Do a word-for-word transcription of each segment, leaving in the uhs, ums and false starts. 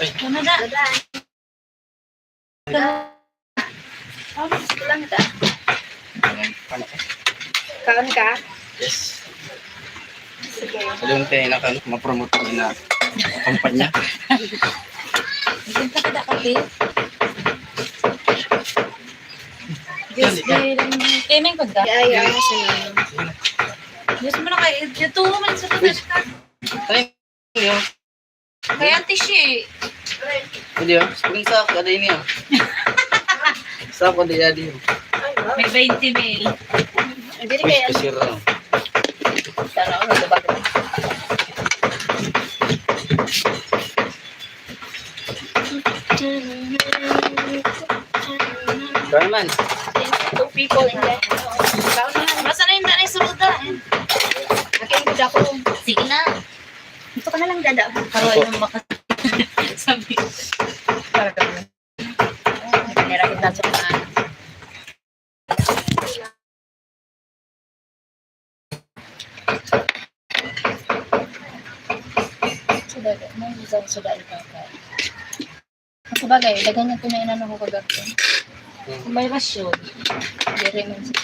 Ano na? Oras lang ta. Kaon ka? Yes. Sige. Sabi mo, kaya na, ano, ma-promote ko na kampanya. Hindi ka kada kape? Diyos ko, yun. Timing ko da. Ay, ay, ay, sige. Diyos mo na kayo. Ito, man sa pagkasta. Thank you. Kaya, Ate Shi. Hindi, oh. Spring sa ako, ada ini, oh. Sa ako, di, adi, oh. May twenty mil. Hindi rin kaya. Kasi raw. Tara, ano, diba? Ikaw naman. Two people in there. Ikaw naman. Masa na yung danay suruda? Akin ko dako. Sige na. Ito ka na lang dada. Karoy ng maka-, sabi. Para kami. Nira kita sa mga. Sa dagat, may isang suda ipapa. Sa bagay, daghan niya ito na inano ko kagabi. Kung may rasyon, diri man siya.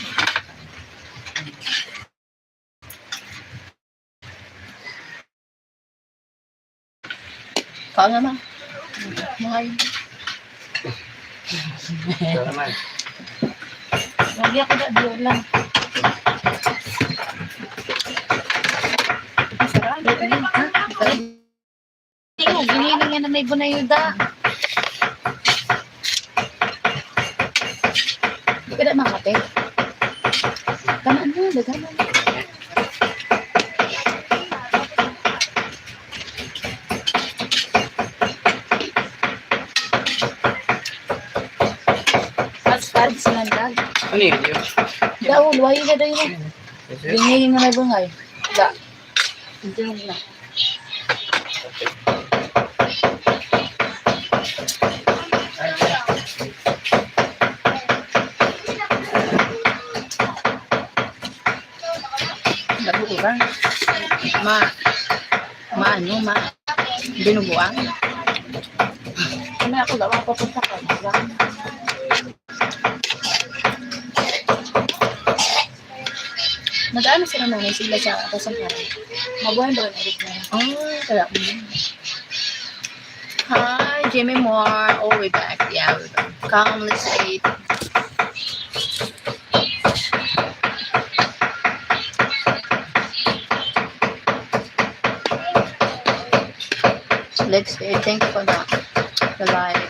Ikaw naman. Mahal. Ikaw naman. Lagi ako na, diyo lang. Sarap. Ito, giniling nga na may bunayuda. Di ka na makate. Tamaan mo, daghan mo. Mas tarde sa landag. Ano yun, yun? Daw, luwayo na daw yun. Yes, sir. Ganyan yung mga bungay. Da. Diyan na. Nabuo ba? Ma-, maano, ma-, dinuguan? Ano ako, lawa, papunta ka. Nag-aano sila, nanay, sila sa Kasamparan? Mabuhay ba ang ulit na? Ah, kaya ko yun. Hi, Jimmy Moore. Oh, we're back. Yeah, we're back. Come, let's eat. Let's eat. Thank you for the, the light.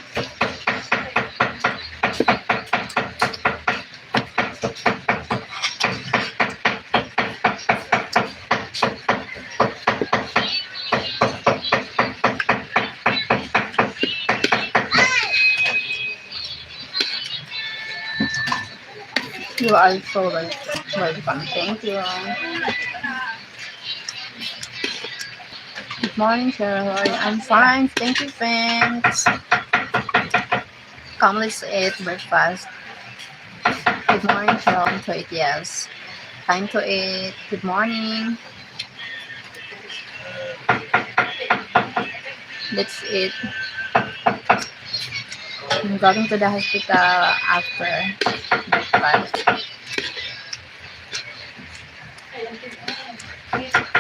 You are so wel-, welcome. Thank you. Good morning, Cheryl. How are you? I'm fine. Thank you, thanks. Come, let's eat breakfast. Good morning, Cheryl. Time to eat, yes. Time to eat. Good morning. Let's eat. I'm going to the hospital after breakfast.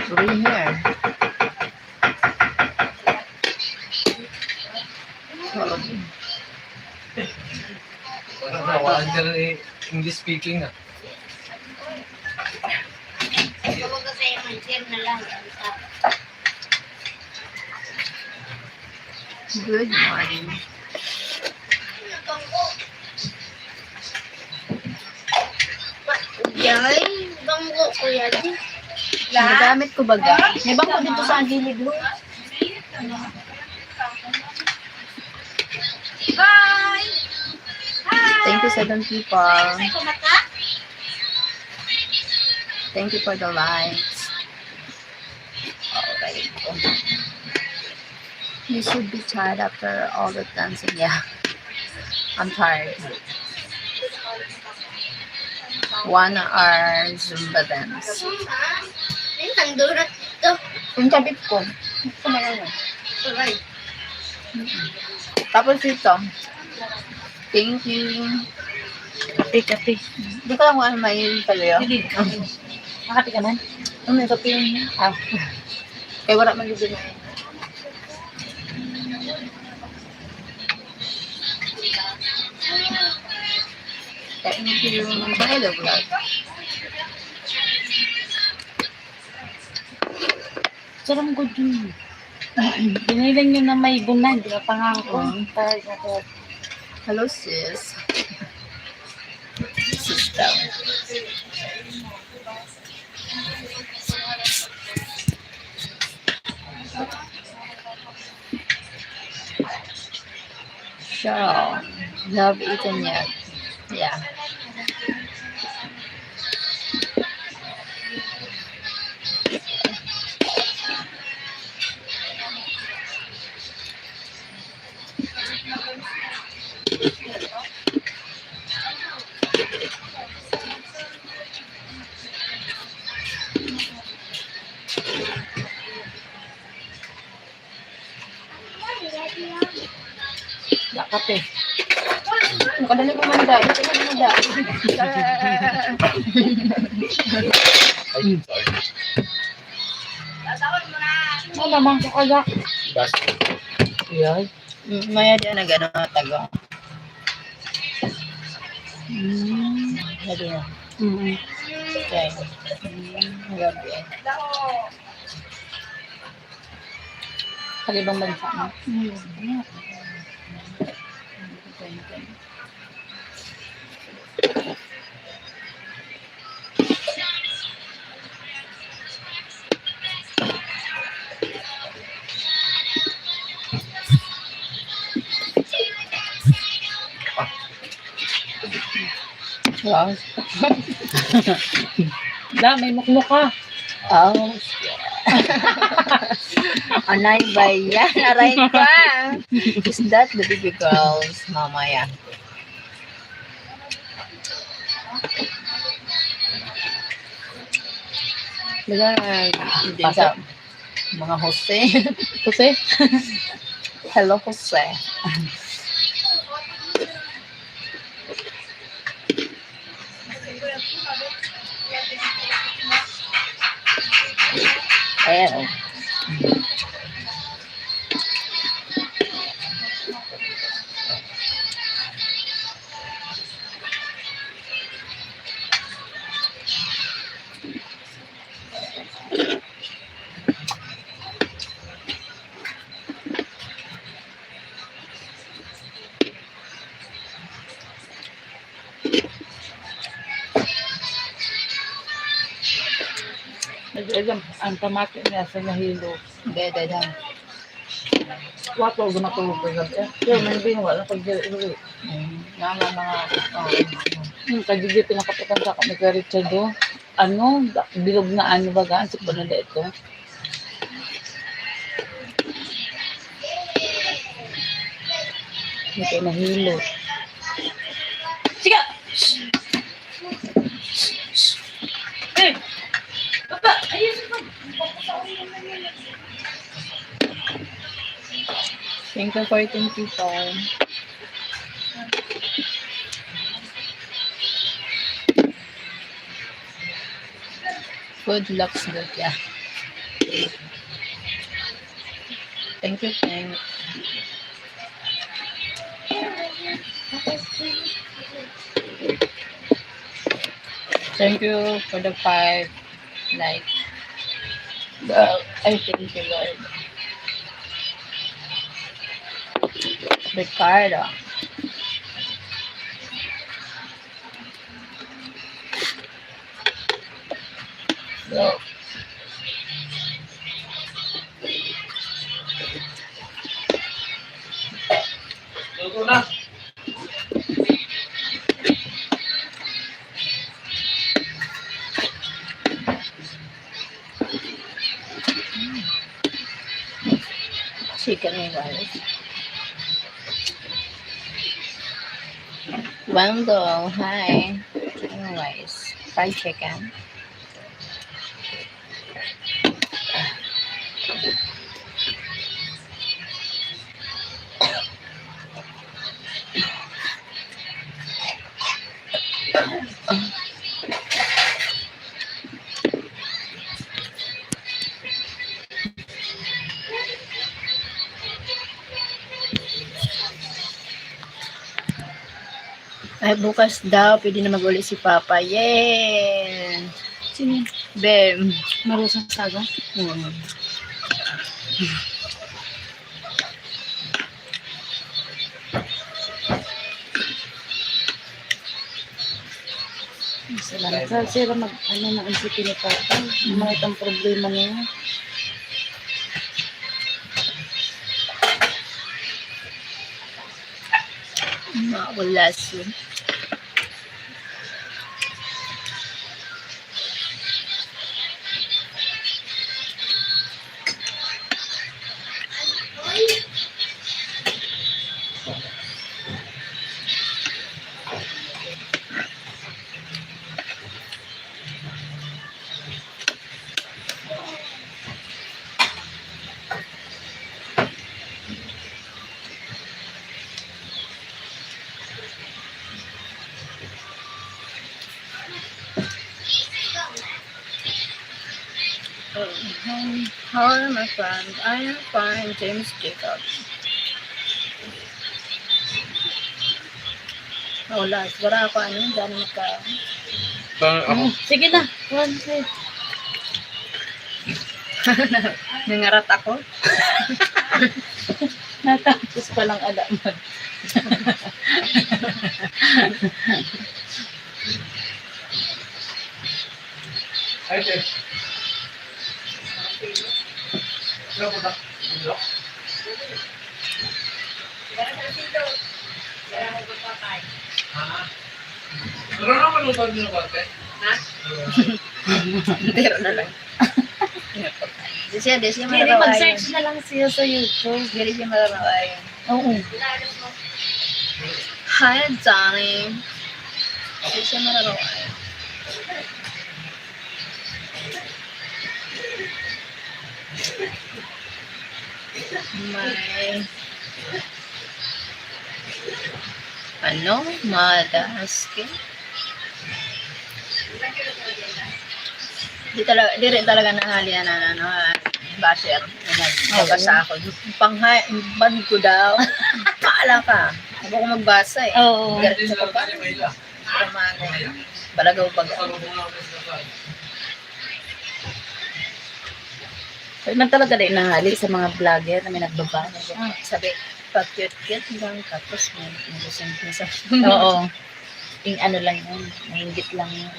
We're here. Wala, wala ka na eh, English speaking ah. Good morning. Yan, bangko ko yan. Nagamit ko baga. May bangko dito sa gilid mo. Hi! Hi! Thank you, seven people. Thank you for the likes. Alright. You should be tired after all the dancing. Yeah. I'm tired. One hour Zumba dance. Ay, ang durot ito. Yung kabit ko. Gusto mo lang yun. Aray. Tapos ito. Thank you. Kape, kape. Di ko lang kung ano may sabaw. Sige. Makati ka man? Ano yung kape yun? Ah. Kaya wala man dito na. Thank you. Hello, vlog. Sarang good yun. Binilang nyo na may bunag, di ba, pangako? Mm. Tayo na to. Hello, sis. Sister. So, love eating yet. Yeah. Dapat eh. Nakadali ko man dahil. Ito na dahil. Ay, sorry. Ano naman ko kaya? Bas. Yan. Mm, maya dyan na gano'n ang taga. Mm, sabi na. Mm. Okay. Mm, grabe. Sa ibang bansa, no? Mm. Wow. Da, may mukmok ka. Oh. Anay ba yan? Aray ka. Is that the baby girl's mama yan? Diba, hindi sa mga Jose. Jose? Hello, Jose. Ayan, oh. Nag-exam ang pamati niya sa nahilo. Dede, dede. Wato, gumatulog ko gabi. Kaya may binwa na pag-diri-diri. Mm. Nga, mga, mga, oh, mm. Hmm, kagigi, pinakapitan sa kami kay Richard, oh. Ano, bilog na ano, baga, ang sipon na dito. Ito, nahilo. Sige! Eh! Papa, ayun! Thank you for twenty people. Food looks good, yeah. Thank you, thank. Thank you for the five like. Well, I thank you, Lord. Ricardo. So, luto na. Chicken rice. Wando, hi. Chicken rice. Fried chicken. Ay, bukas daw, pwede na mag-uli si Papa. Yay! Sino yun? Bem. Marusa Sago? Oo. Salamat. Sa sila mag, ano, na ang city ni Papa. Mga itong problema niya. Mawala siya. How are you, my friend? I am fine, James Jacob. Oh, last. Wala ako, ano, dami nagka- Parang ako. Hmm, sige na. One, two. Nangarat ako. Natapos pa lang alaman. Ay, sir. Ano po ba? Ano? Ah. Pero naman ang pag-, ano ba, te? Ha? Pero na lang. Di siya, di siya Hindi, mararaway. Mag-search na lang siya sa YouTube. Diri siya mararaway. Oo. Hi, Johnny. Di siya mararaway. May ano, madas ka? Di talaga, di rin talaga nahali na, na, na, basher. Nagbabasa Oo. Ako. Pangha-, ban ko daw. Paala ka. Ako ko magbasa eh. Oo. Diretso ko pa. Pero mga ganyan. Balagaw-bagaw. Pwede man talaga na inahali sa mga vlogger na may nagbaba. Ah. Sabi, pa-cute-cute lang, tapos may, may gusto niya sa Oo. Yung ano lang yun, mahinggit lang yun.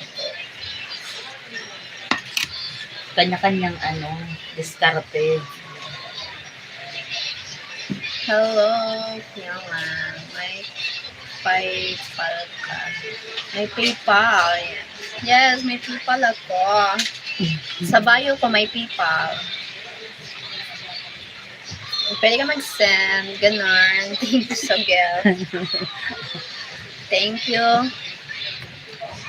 Kanya-kanyang ano, diskarte. Hello, Fiona. May PayPal ka. May PayPal. Yes, may PayPal ako. Sa bio ko may PayPal. Pwede ka mag-send. Ganon. Thank you sa gift. Thank you.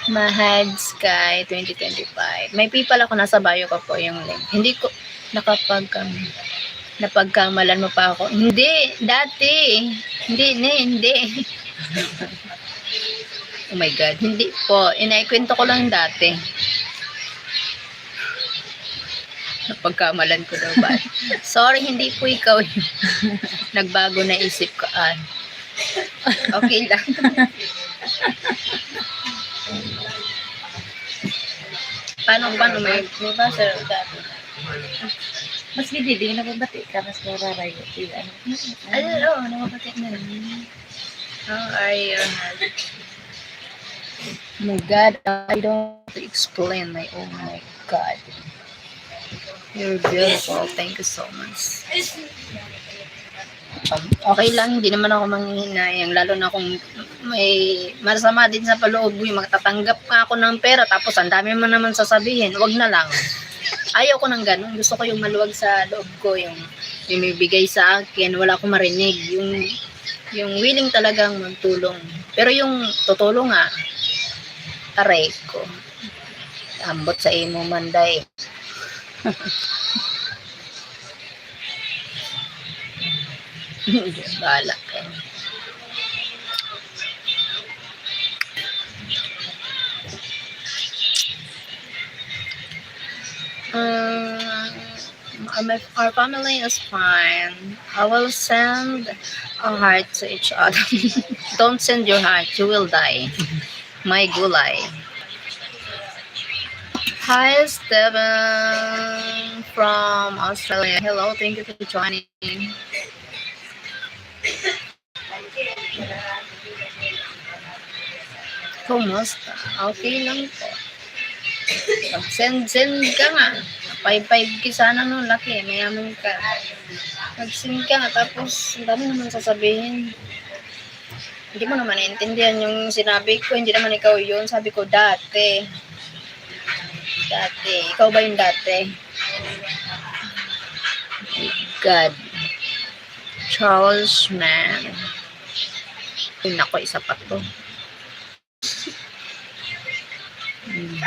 Mahad Sky twenty twenty-five. May PayPal ako, nasa bio ko po yung link. Hindi ko nakapag-, um, napagkamalan mo pa ako. Hindi, dati. Hindi, ne, hindi. Oh my God, hindi po. Inaikwento ko lang dati. Napagkamalan ko daw ba? Sorry, hindi po ikaw yun. Nagbago na isip ko. Ah, okay lang. Paano, paano may, may ba, sir? Mas gidi, di nababati ka, mas nararayo. Di, ano? Ay, oo, nababati na rin. How are you? My God, I don't want to explain my, oh my God. You're beautiful. Thank you so much. Um, okay lang, hindi naman ako manghihinayang, lalo na kung may masama din sa paloob mo, yung magtatanggap ka ako ng pera, tapos ang dami mo naman sasabihin, wag na lang. Ayaw ko ng ganun. Gusto ko yung maluwag sa loob ko, yung, yung may bigay sa akin, wala akong marinig. Yung, yung willing talagang magtulong. Pero yung tutulong nga, aray ko. Ambot sa imo man, day. Bahala ka. Ah, my, our family is fine. I will send a heart to each other. Don't send your heart, you will die. My gulay. Hi, Steven from Australia. Hello, thank you for joining. Kumusta? Okay lang po. Pag-send-send ka nga. Five five K sana no, laki. Mayaman ka. Mag-send ka nga, tapos ang dami naman sasabihin. Hindi mo naman naintindihan yung sinabi ko. Hindi naman ikaw yun. Sabi ko, dati. Dati. Ikaw ba yung dati? God. Charles Mann. Ay, naku, isa pa to. Hmm.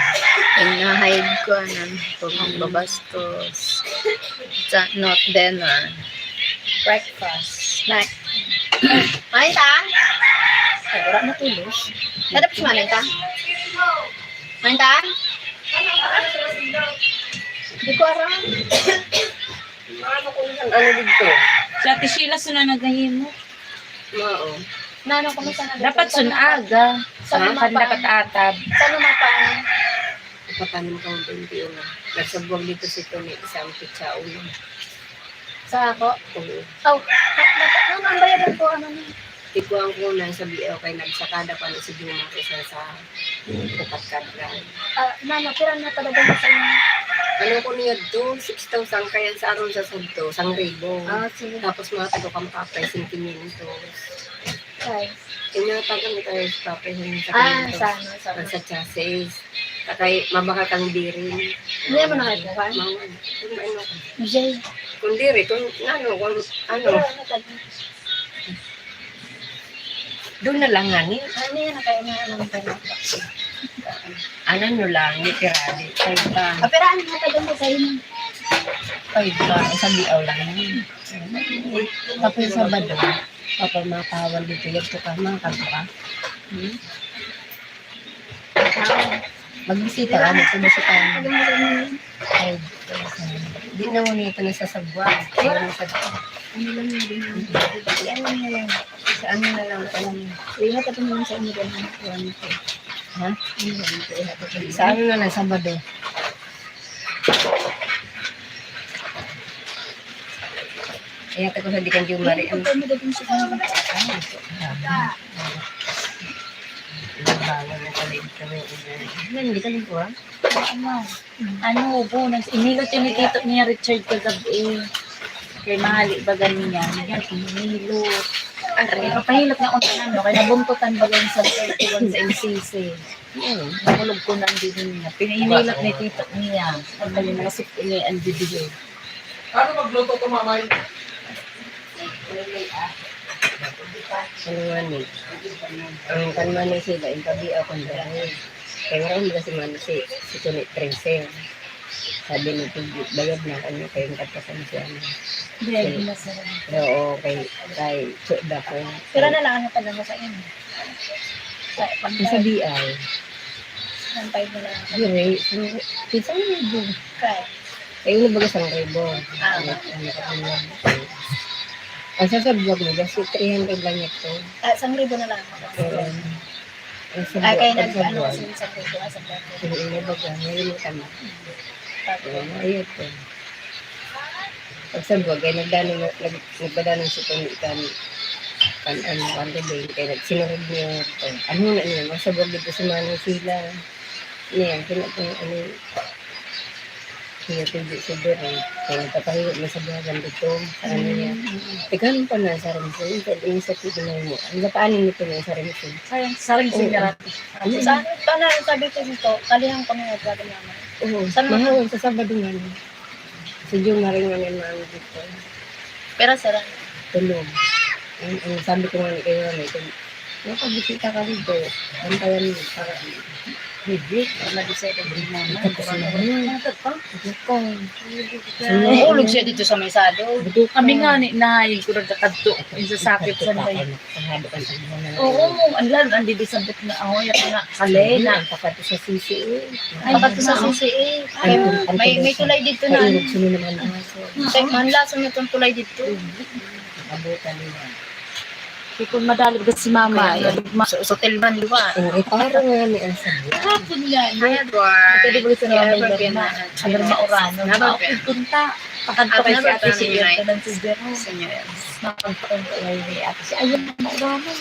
Inahay ko, ano, pag magbabastos. Sa, not dinner. Breakfast. Snack. Main ta? Ay, wala na tulos. Nadap si Manay ta? Main ta? Di ko aram. Ano ko naman, ano dito? Si Ate Sheila, suna naghahimo. Oo. Nano ko na sana Dapat dito? Sunaga. Sa Ha? Kan dapat atab. Sa lumapan. Ipatanim ko ang twenty-one. Nagsabwag dito si Tony, isang pitsa ulo. Sa ako? Oo. Oh, na- na- ano ang bayadan ko? Ano ni? Tikuan ko na sa B L kay nagsakada pa ni si Juma ko sa, sa Pukat Kadran. Ah, nano, pira na talaga na sa inyo? Ano ko niya to? Six thousand, kaya sa aron sa sadto, sang ribo. Ah, sige. Tapos mga tago kang papay, sentimientos. Ay. Yung mga tago ni tayo sa papay, yung sa Ah, kanito. Sa ano, sa Ang sa chassis. Takay, mabakal kang bearing. Hindi naman nakakuha. Mga, ano, ano. Jay. Kung diri, kung ano, kung ano. Pira na talaga? Doon na lang, ngani. Ano yan? Kaya na lang pala. Ano nyo lang, literally. Kaya pa. Apiraan mo pa doon sa inyo? Kaya pa, sa biaw lang yun. Tapos sa Sabado, kapag makawan dito, yagto ka, mga kagwa. Hmm? Magbisita ka, magpabisita ka. Ay, di na mo nito na sa sagwa. Ano lang yun din yun? Ano na lang? Sa ano na lang pala yun? Ihatag mo lang sa inyo din, ha? Kuha nito. Ha? Ano lang ito? Ihatag mo. Sa ano na lang? Sabado. Ihatag ko sa di kan Jumari. Ano? Ano? Ay, ito. Bawal na pala ito. Ano, hindi ka nagkuha? Ano, bo, nas-, inilot yun ni Tito niya, Richard, kagabi. Kay mahali ba ganiyan? Yan, inilot. Ay, papahilot na kung tanan, no? Kaya nabuntutan ba yan sa thirty-one sa M C C? Hmm. Nahulog ko na ang bibig niya. Pinahilot ni Tito niya. Ang kanyang nasip ini ang bibig. Ano magluto ko, mamay? Ano nga ni? Ang kanman ni sila, yung tabi ako ng dahil. Kaya nga, ang si Mano si, si Tony Prince. Sabi ni Piggy, "Bayad na kanya kayong katasan siya." Bayad na, sir. Oo, kay, kay Chok Dako. Pero na lang ang taga mo sa inyo. Sa, Sa B I. Ang five na lang. Dire, ang, isang libo. Kaya? Ayun, baga isang libo. Ah. Ano, ano, ano. Ang sasabihan mo, kasi three hundred lang ito. Ah, isang libo na lang. Oo. Ang Ah, kaya sabi-, nag-, ang ano sabihan. Kasi sa grupo, ah, sa grupo. Hindi na baga, ngayon mo tama. Tapos, Oo, ayun po. Pag sa buwag, ay nagdano na, nag-, nagpadano si Tony kan, kan ano, kan Rubén, kaya nagsinurog niya, ano na niya, masabog dito si Manong Sila. Niya, kina-, kina-, ano, niya, kundi si Dere, kaya nagpapahirap na sa buwagan dito, sa ano niya. Mm. Ikaw, ano pa na, sa Ramsey? Yung sa, yung sa Pilipinas mo, ang napaanin nito niya sa Ramsey? Ay, sa Ramsey Oo. Niya. Ano? Saan? Paano, sabi ko dito, kalihan ko na yung vlog naman. Oo, Saan mo? Mahawag sa Sabado nga niya. Si Jun Marie nga may mga dito. Pero sila? Tulog. Ang, ang sabi ko nga ni kayo, may tul-, "Nakabisita ka dito. Bantayan mo para ano." Bibig, na-decide ang mama. Ito pa si mama. Ano ka pa? Ito pa. Mahulog siya dito sa may sado. Ito pa. Kami nga ni Nay, kung nagkakadto, yung sasakit sa Ito pa, may ano, pahado ka sa mga Oo, ang lalo, ang didisabot na ako, yung nga, kalay na. Ang pakat sa sisi, eh. Ay, pakat sa sisi, eh. Ay, Ay, may, may tulay dito na. Ay, sino naman ang aso? Tek, manlason na itong tulay dito. Abutan nila. Di ko madali, baga si mama, Kaya ay, nga, ma- so, so, tilman, di ba? Oo, eh, parang nga ni ang sabi. Kahapon nga, Hi, Edward. Ito, di ba, sa Never Norma? Been, uh, Alam mo, Orano, Never been. Punta. Pakanta I've kay si never Ate done Shea, night. Tanan si Jerome. Senior. Makapagpakanta kay ni Ate Shea. Ayun, Orano.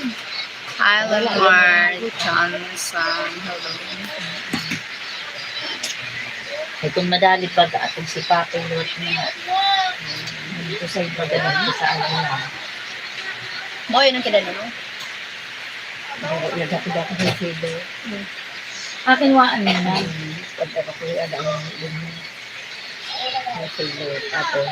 Hi, Wala, Lamar wala. Johnson. Hello. Itong madali pag atong si Papa Lord niya. Ito sa iba, ganun ko sa ano na. Mo, yun ang kilala mo? Nagkakita ko sa silo. Akin, waan mo na. Pag ako, kuya, daan mo. Ang silo. Tapos,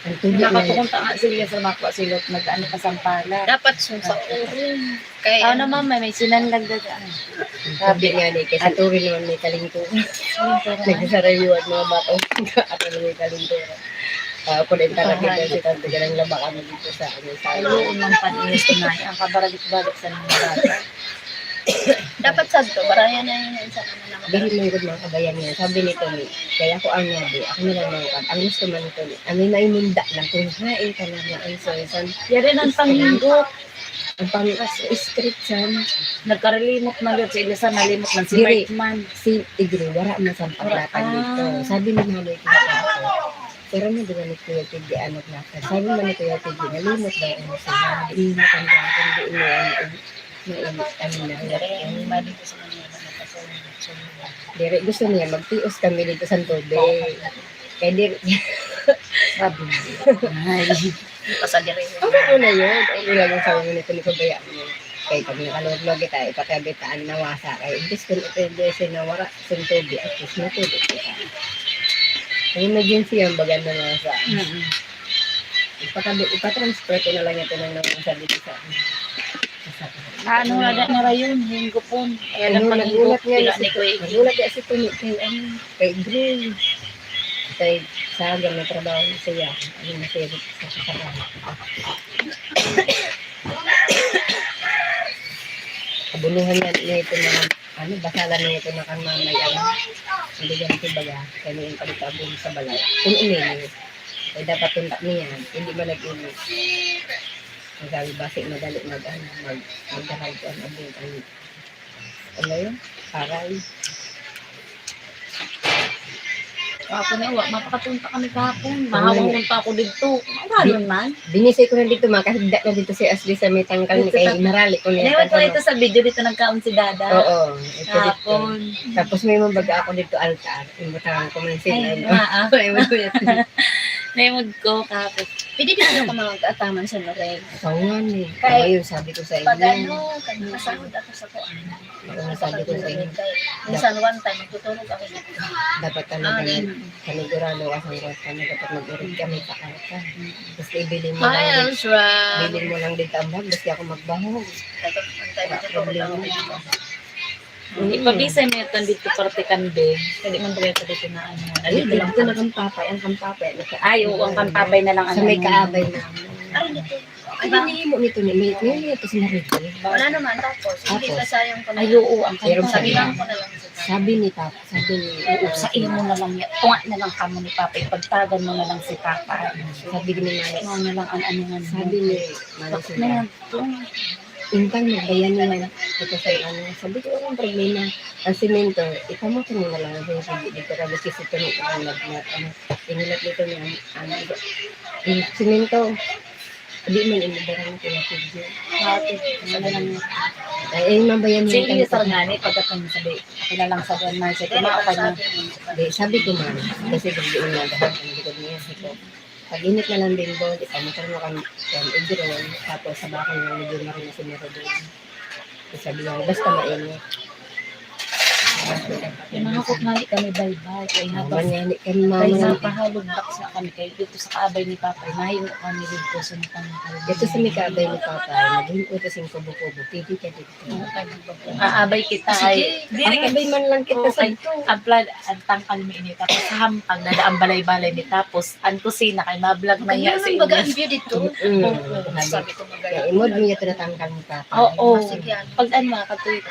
ang tubig na Nakapupunta nga sila sa Makwa Silot, nag-ano pa, Sampala. Dapat sumpa ko rin. Kaya Tao naman, may, may sinanlag na daan. Sabi nga ni, kay sa Turin naman may kalingkong. Nagsasarayuan mga bata. Ako na may kalingkong. Ah, ako na yung taragit na si Tante, ganang laba kami dito sa, ano, sa Ay, oo, nang pan-init na yan. Ang kabaragit-bagit sa mga bata. Dapat sa to, baraya na yun sa mga Dili man gud mga kabayan niya. Sabi ni Tony, kaya ko ang nabi, ako na lang mga kan. Ang gusto man ni Tony, ang may maimunda lang, kung hain ka lang na ang soy, san, Yari ng panginggot. Ang pang-script, san. Nagkaralimot man yun sa Ilisan, nalimot man si Diri. Mark man. Si Tigre, wala man sa Wala. Paglatag dito. Ah. Sabi ni Manoy, kaya ako, pero mo din ni Kuya Tigre, ano, na. Sabi man ni Kuya Tigre, nalimot daw ang sila. Nalimot ang dahil, hindi mo, ano, ano, ano, ano, Diri, ano, mali ko sa mga, ano, kasi, Diri, gusto niya magtios kami dito sa tubig. Kaya diri, Sabi mo. Ay. Pasal diri. Ano ko na yun? Ang ilang ang sabi mo nito ni Kuya mo. Kaya pag nakalog-log kita, ipatabi ta ang nawasa. Kaya imbis ko ito yung blessing na wala, sa tubig, at least may tubig kita. Ang emergency yan, baga na nawasa. Mm-mm. Ipatabi, ipatransfer ko na lang ito ng nawasa dito sa, sa Ano, ada na rayon, linggo po. Kaya lang Ano, pag-inggo, nagulat nga pila si, ni Kuya Iggy. Nagulat nga si Tony kay, ano, kay Gray. Kay sa aga may trabaho na siya. Ano na siya dito sa kasama. Kabunuhan niya, niya ito na, ano, basalan niya ito na kang mamay, ano. Hindi yan ito baga. Kaya yung pagkabun sa balay. Kung inili, eh, dapat tuntak niya. Hindi man nag-inili. Ang sabi, basi madali mag, ano, mag, magdahag, ano, ano, ano, ano yun? Aray. Ako na, wa, mapakatunta kami kahapon. Mahawang pa ako dito. Ang ganun man. Binisay ko na dito, makahigda na dito si Ashley sa may tangkal ni Dito kay sa Marali ko niya. Naiwan ko ito sa video, dito nagkaon si Dada. Oo, ito dito. Kahapon. Tapos may mga baga ako dito, altar. Imbutahan ko man sila, Ay, no? Maa. May mood ko, kahapon. Pwede din ako mag-ataman sa Lorraine. Ikaw nga ni. Kaya Kaya yun, sabi ko sa pag inyo. Ano, pag nakasahod ako sa kuan. Oo, sabi ko sa inyo. Minsan one time, magtutulog ako dito. Dapat talaga Ah, na ganun. Panigurado ka sa kwarta na dapat mag-urog kami sa kwarta. Tapos ibili mo Hi, lang, Ezra. Bili mo lang dito ang bag, basta ako magbaho. Dapat ang tayo Wala magtutulog problema. Ako dito. Ipabisay mo yun dito, parte kan be. Pwede man pala ito dito na ano. Ay, dito na kang papay, ang kang papay. Ay, oo, ang kang papay na lang ang Sa may ano. Kaabay na. Ay, dito. Ay, hindi mo nito ni, may, may, may ito si Marites. Wala naman, tapos, hindi Tapos? Ka sayang pa Ay, oo, ang kang Pero papay. Sabi lang ko na lang sa Sabi ni Papa, sabi ni, oo, sa imo na lang yan. Tunga na lang kamo ni Papa, ipagtagan mo na lang si Papa. Sabi ni Mami, Ano na lang ang ano nga sabi ni Mami Sa Sila, na yan. Intang magbayan niya. Ito sa ano, sabi ko, "Anong problema?" Ang simento, ipamutol mo na lang ang simento, di ka kasi sa tunog ang nag-, nag-, ano, inilat dito niya, ang, ang, yung simento, di man inibarang ko yung video. Bakit? Ano lang yun? Ay, ay, mabayan niya Sige, yung sir, nga ni, pagkatapos sabi, kilalang sa doon, man, sa Dali, tumao ka niya. Sabi ko, "Ma'am, kasi gabi yung nagahap, ang likod niya," sabi ko, Pag-init na lang din, Bol, ipamutol mo kan, kan igron, tapos sabakan mo lang medyo marina si Merodon. Sabi niya, basta mainit. Yung mga kut nga ni kami baybay, kay habang, kay mapahalog bak sa kami, kay dito sa kaabay ni Papa, mahimo kami dito sa Mitang. Dito sa may kaabay ni Papa, naging utos yung kubo-kubo, pwede ka dito. Aabay kita ay, diri ka bay man lang kita sa ito. Ang plan, ang tangkal mi ini, tapos sa hampang, dada ang balay-balay mi, tapos ang kusina, kay ma-vlog na niya sa inyo. Baga ang view dito. Sabi ko, maganda. Imod mo yung tinatangkal mo, Papa. Oo. Sige, ano. Pag ano, mga katuwid,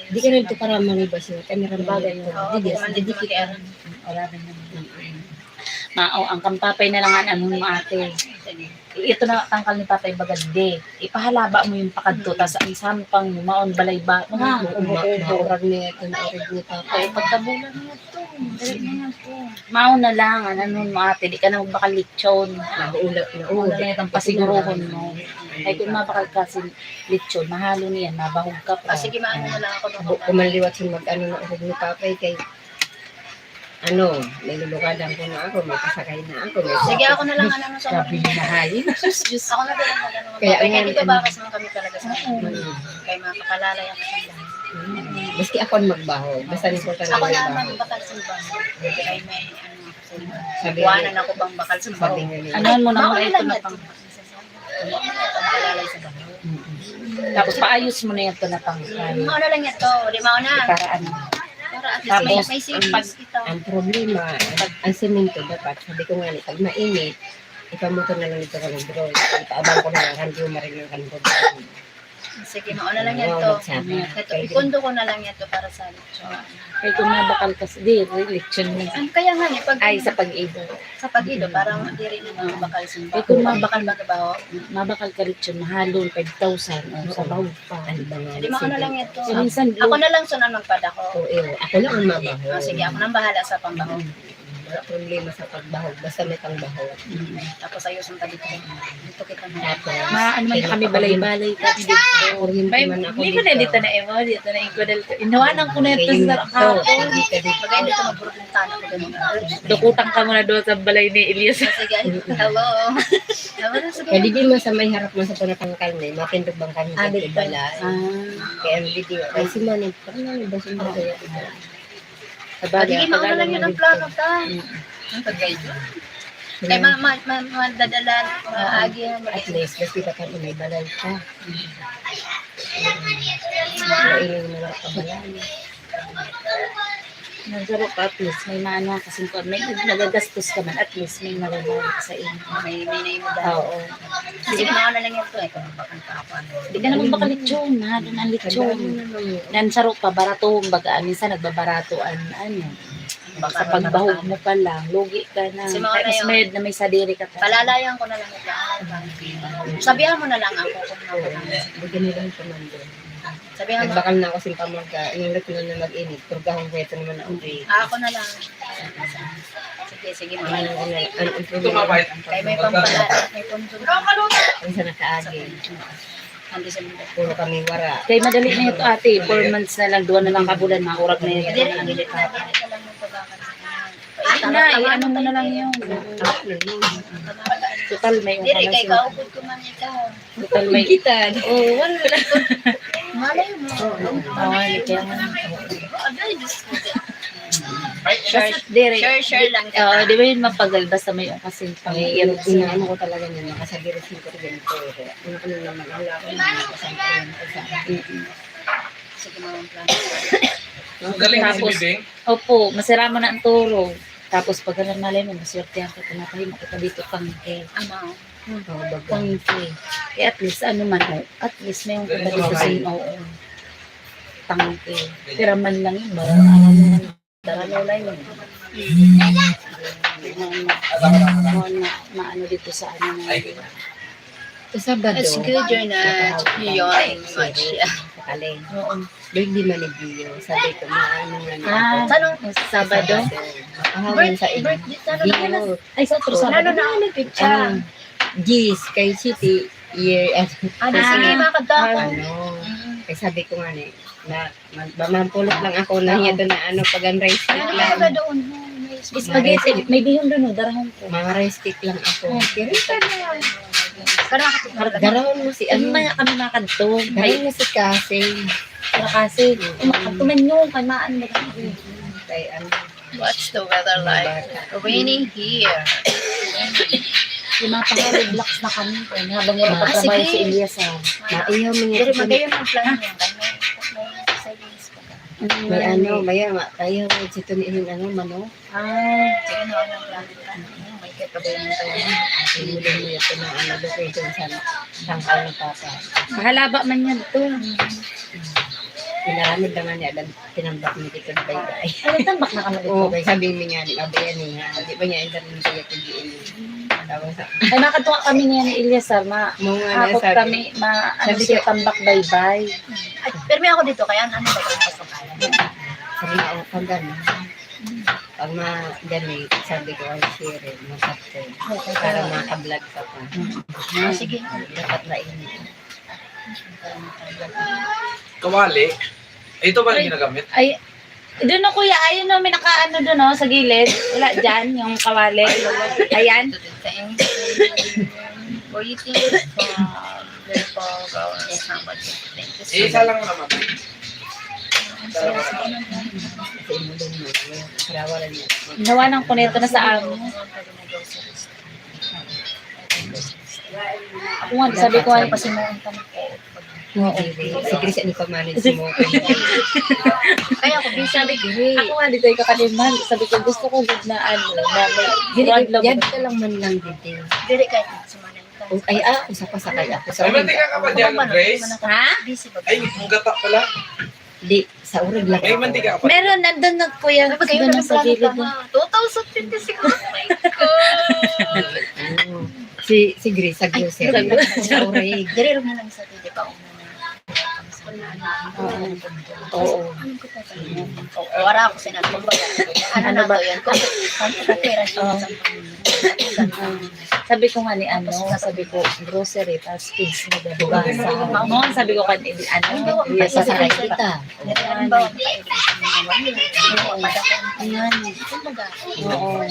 di ka nito para manibas yun. Kami rin bagay. Di, di, di, di, di, Mao, ang kan Papay na lang an ano mo, ate. Ito na tangkal ni Papay bagad, di. Ipahalaba mo yung pakadto, tas ang sampang mo, maon balay ba, mga ubo-ubo. Maurag niya ito, maurag ni Papay. Pagkabulan mo ito, dali mo na ito. Mao na lang, an ano mo, ate, di ka na magbakal lechon. Naulap na, mao na lang itong pasiguruhon mo. Kaya kung mabakal ka sin lechon, mahalo niyan, mabahog ka pa. Ah, sige, maano na lang ako nung kumanliwat sin mag-ano na urog ni Papay kay Ano, nilulugadan ko na ako, may pasakay na ako, may Sige, ako na lang, ano, ano, sa Sabi na hain. Sus, Diyos. Ako na lang, ano, ano, Kaya kaya nga, dito ano, bakas naman kami talaga sa Mm. Kaya makapalalay ako sa bahay. Mm. Maski ako ang magbaho, basta ni ko talaga Ako na magbaho. Ang bakal sa bahay. Kaya may, ano, Sabi Kuhanan niya, ako pang bakal sa bahay. Sabi nga niya, Ano mo na Mao muna na ito lang na yan. Pang Pampalalay sa baho. Mm. Tapos paayos mo na yan ito na pang Mao na lang yan to. Di mao na. Para ano? Para at least may, Tapos, may ang, savings kita. Ang problema, ang, ang semento dapat, sabi ko nga ni, pag mainit, ipamotor na lang dito kan Bro. Ipaabang ko na lang kan Bro, marinig kan Bro. Sige, mao na lang yan to. Oo, magsama. Ito, Pwede. Ipondo ko na lang yan to para sa lechon. Ay, kung mabakal ka sa, di, lechon na. Ang kaya nga niya, pag Ay, sa pag-ido. Sa pag-ido, parang diri na mga bakal sa Ay, kung mabakal, mabakal ka lechon, mahalon, five thousand, o, Oo. Sa bahog pa. Ano ba nga Di, mao na lang yan to. So, minsan, Ako na lang sunan magpadako. Oo, eh, ako lang ang mabaho. Ah, sige, ako nang bahala sa pambaho. Mm. Wala problema sa pagbahog, basta may pangbahog. Mm. Tapos ayusin pa dito. Dito kita na. Tapos, Ma-, ano man kami, balay-balay kami dito. Kuryente May, man ako hindi ko na dito. Dito na, Evo, dito na yung kudal ko. Inuwanan ko na ito Ayun sa na to. Kahapon. Dito, dito. Bagay dito, magburutong tana ko ganun. Dukutan ka muna doon sa balay ni Elias. Sige, ay, hello. Hello, sige. Pwede di mo sa may harap mo sa pinatangkal na, mapindog bang kami Ah, sa dito. Balay? Ah. Kaya ang video, ay si Manny, parang ano ba siya Oo. Kaya? Sabagay, Hindi, ang tagal mauna lang yun ng ang plano, ta. Mm. Ang tagay yun. Kaya ma-, ma-, ma-, madadala, Oo. Maagi yan. At least, kasi baka may balay ka. Mm. Maingay na lang ka balay. Nagsaro ka, at least, may mana, kasi kung may nagagastos ka man, at least, may nagagastos ka sa inyo. May, may naimudan. Oo. Kasi mga na lang yan to, eh, kung bakang kapan. Di ka na magbakalitsyon, ha? Doon ang litsyon. Ang dami naman yun. Nan saro pa, barato, baga, minsan nagbabarato, an-, ano. Baka Sa pagbahog mo pa lang, lugi ka na. Kasi mga Kaya mas na yun. Mayad na may sadiri ka pa. Palalayan ko na lang ito. Sabihan mo na lang ako kung ano. Bigyan mo lang commando. Sabihan mo. Nagbakal na ako sin pamangga, yung ritmo na mag-init, purgahon ko ito naman na uli. Ah, ako na lang. Sige, sige, Ano, mga ano, ano, ano, Ito, mabait. Kaya may pampala, may punto. Ang sa nakaagi. Ang December. Puro kami wara. Kay madali na ito, ate. Four months na lang, duwa na lang kabulan, maurag na ito. Dili, dili, dili, dili, dili, dili, dili, Ay, na, ano mo na lang yun. Total, may Dili, kay kaupod ko man ikaw. Total, may kita. Oo, wala. Malay mo. Oo, wala ka. Agay, Diyos ko. Ay, Basta, share. Dire. Share, share lang Oo, kita. Di ba yun mapagal? Basta may yung kasing Ay, pang-irog sa inaano ko talaga niya, makasabi rin siguro ganito, eh. Kaya, ano, ano naman, wala akong mga kasama ko sa akin. Mm-mm. Sige, mga plano. Galing si Tapos, Bibing? Opo, masira mo na ang turo. Tapos, pag alam, malay mo, maswertehan ka, pinapahimo kita dito, tangke. Ama, oh. Oo, baga. Tangke. Eh, at least, ano man, oh, at least, may yung Galing kumbaga sa sa babae. Sin-, oo. Tangke. Pira man lang yun, mura, ano naman. Darano na yun. Ano, ano, ano dito sa ano na yun. Sa Sabado, It's good you're not nakahawak yawning ako. Much. Yeah. Sakali. Oo. Birthday man ni Gio. Sabi ko, maano nga na Ah, ako. Sa Sabado? Sabado. Makahawan Birth-, sa inyo. Birthday, ano Gio. Ay, sa Sabado. Ano na ang picture? Ah, Gis, kay City, year, ano. Ah, di sige, Ah. Makadako. Ano. Mm. Kay sabi ko nga ni, na Mag-, mamampulos lang ako na Yan. Ito na ano, pag ang rice cake Ano lang. Talaga doon, ha? May Spaghetti, may bihon doon, oh, darahon ko. Mga rice cake lang ako. Oh, pero ito na. Darahon mo si ano. Kami mga, kami mga kadto. Darahon mo si Casey. Pero kasi, mm, tumanyo, kaimaan mo lang. Kay ano, what's the weather like? Raining here. Yung mga pangalan, relax na kami. Kaya nga, habang wala pa trabaho si Elias, ah. Ah, iyo, mga Pero magayon ang plan niya. Kaya may, may savings pa ka. May ano, may, may, may, may, ano, manok. Ah. Sige na, ano, plan ka. May katabayan tayo. Simulan mo ito ng ano, location sa tangkal ni Papa. Mahalaba man yan to. Inaramid naman niya, dan tinambak mo dito na baybay. Ay, tambak na kami dito. Oo, kay sabi mi nga ni Abay yan eh, ha? Di ba niya, indan mo siya kugiin? Tapos, ay, makatuwa kami niya ni Elias, ah, ma-, mga hapot nasabi, kami, ma-, ano sabi siya, ko, tambak baybay. Ay, pero may ako dito, kaya ano ba ito? Sabi nga, oh, pag gano'n. Pag ma-, gani, sabi ko, "Ay, share, magkapte." Para makablog ka pa. Mm. Ah, sige. Dapat na ini. Kawali? Ito ba yung ginagamit? Ay, doon o, kuya, ayun o, may nakaano doon o, sa gilid. Wala dyan, yung kawali. Ayan. Waiting for the program. Thank you so much. Eh, isa lang naman. Ginawa ng kuneto na sa amo. Ako nga, sabi ko nga, pasimuan ka na. Oo. Si Chris, ano pa man, si mo. Kaya ako, busy. Sabi ko, ako nga, dito ay kakaliman. Sabi ko, gusto ko good na ano, na may Dili, broad lobe. Yan ka lang man lang dito. Dili, kahit sumanay ka. Oh, ay, ah, usa pa sakay ako. Sa Ay, mantika ka pa dyan, Grace? Ha? Busy ba? Ay, ang gata pala. Di, sa urag lang. Ay, mantika ka pa. Meron, nandun na, kuya. Ay, pag Gusto ayun, na sa nagplano gilid ka, na. Ha? Two thousand twenty-six, oh my God. Oo. Si, si Grace, sa grocery. Sa grocery. Sa urag. Diri, rog na lang sa tidi pa, una na. Oo. Oo. Wala ako sinan. Kumbaga, ano Ano na ba? to yan? Kung, kung operasyon Oo. sa pamilya. Sabi ko nga ni ano, sabi ko, grocery, tapos kids na diba? Sa, no, sabi ko kan ano, Halimbawa, kuya sa pailis sakay kita. Halimbawa, pailis. Ayan. Kumbaga, Oo.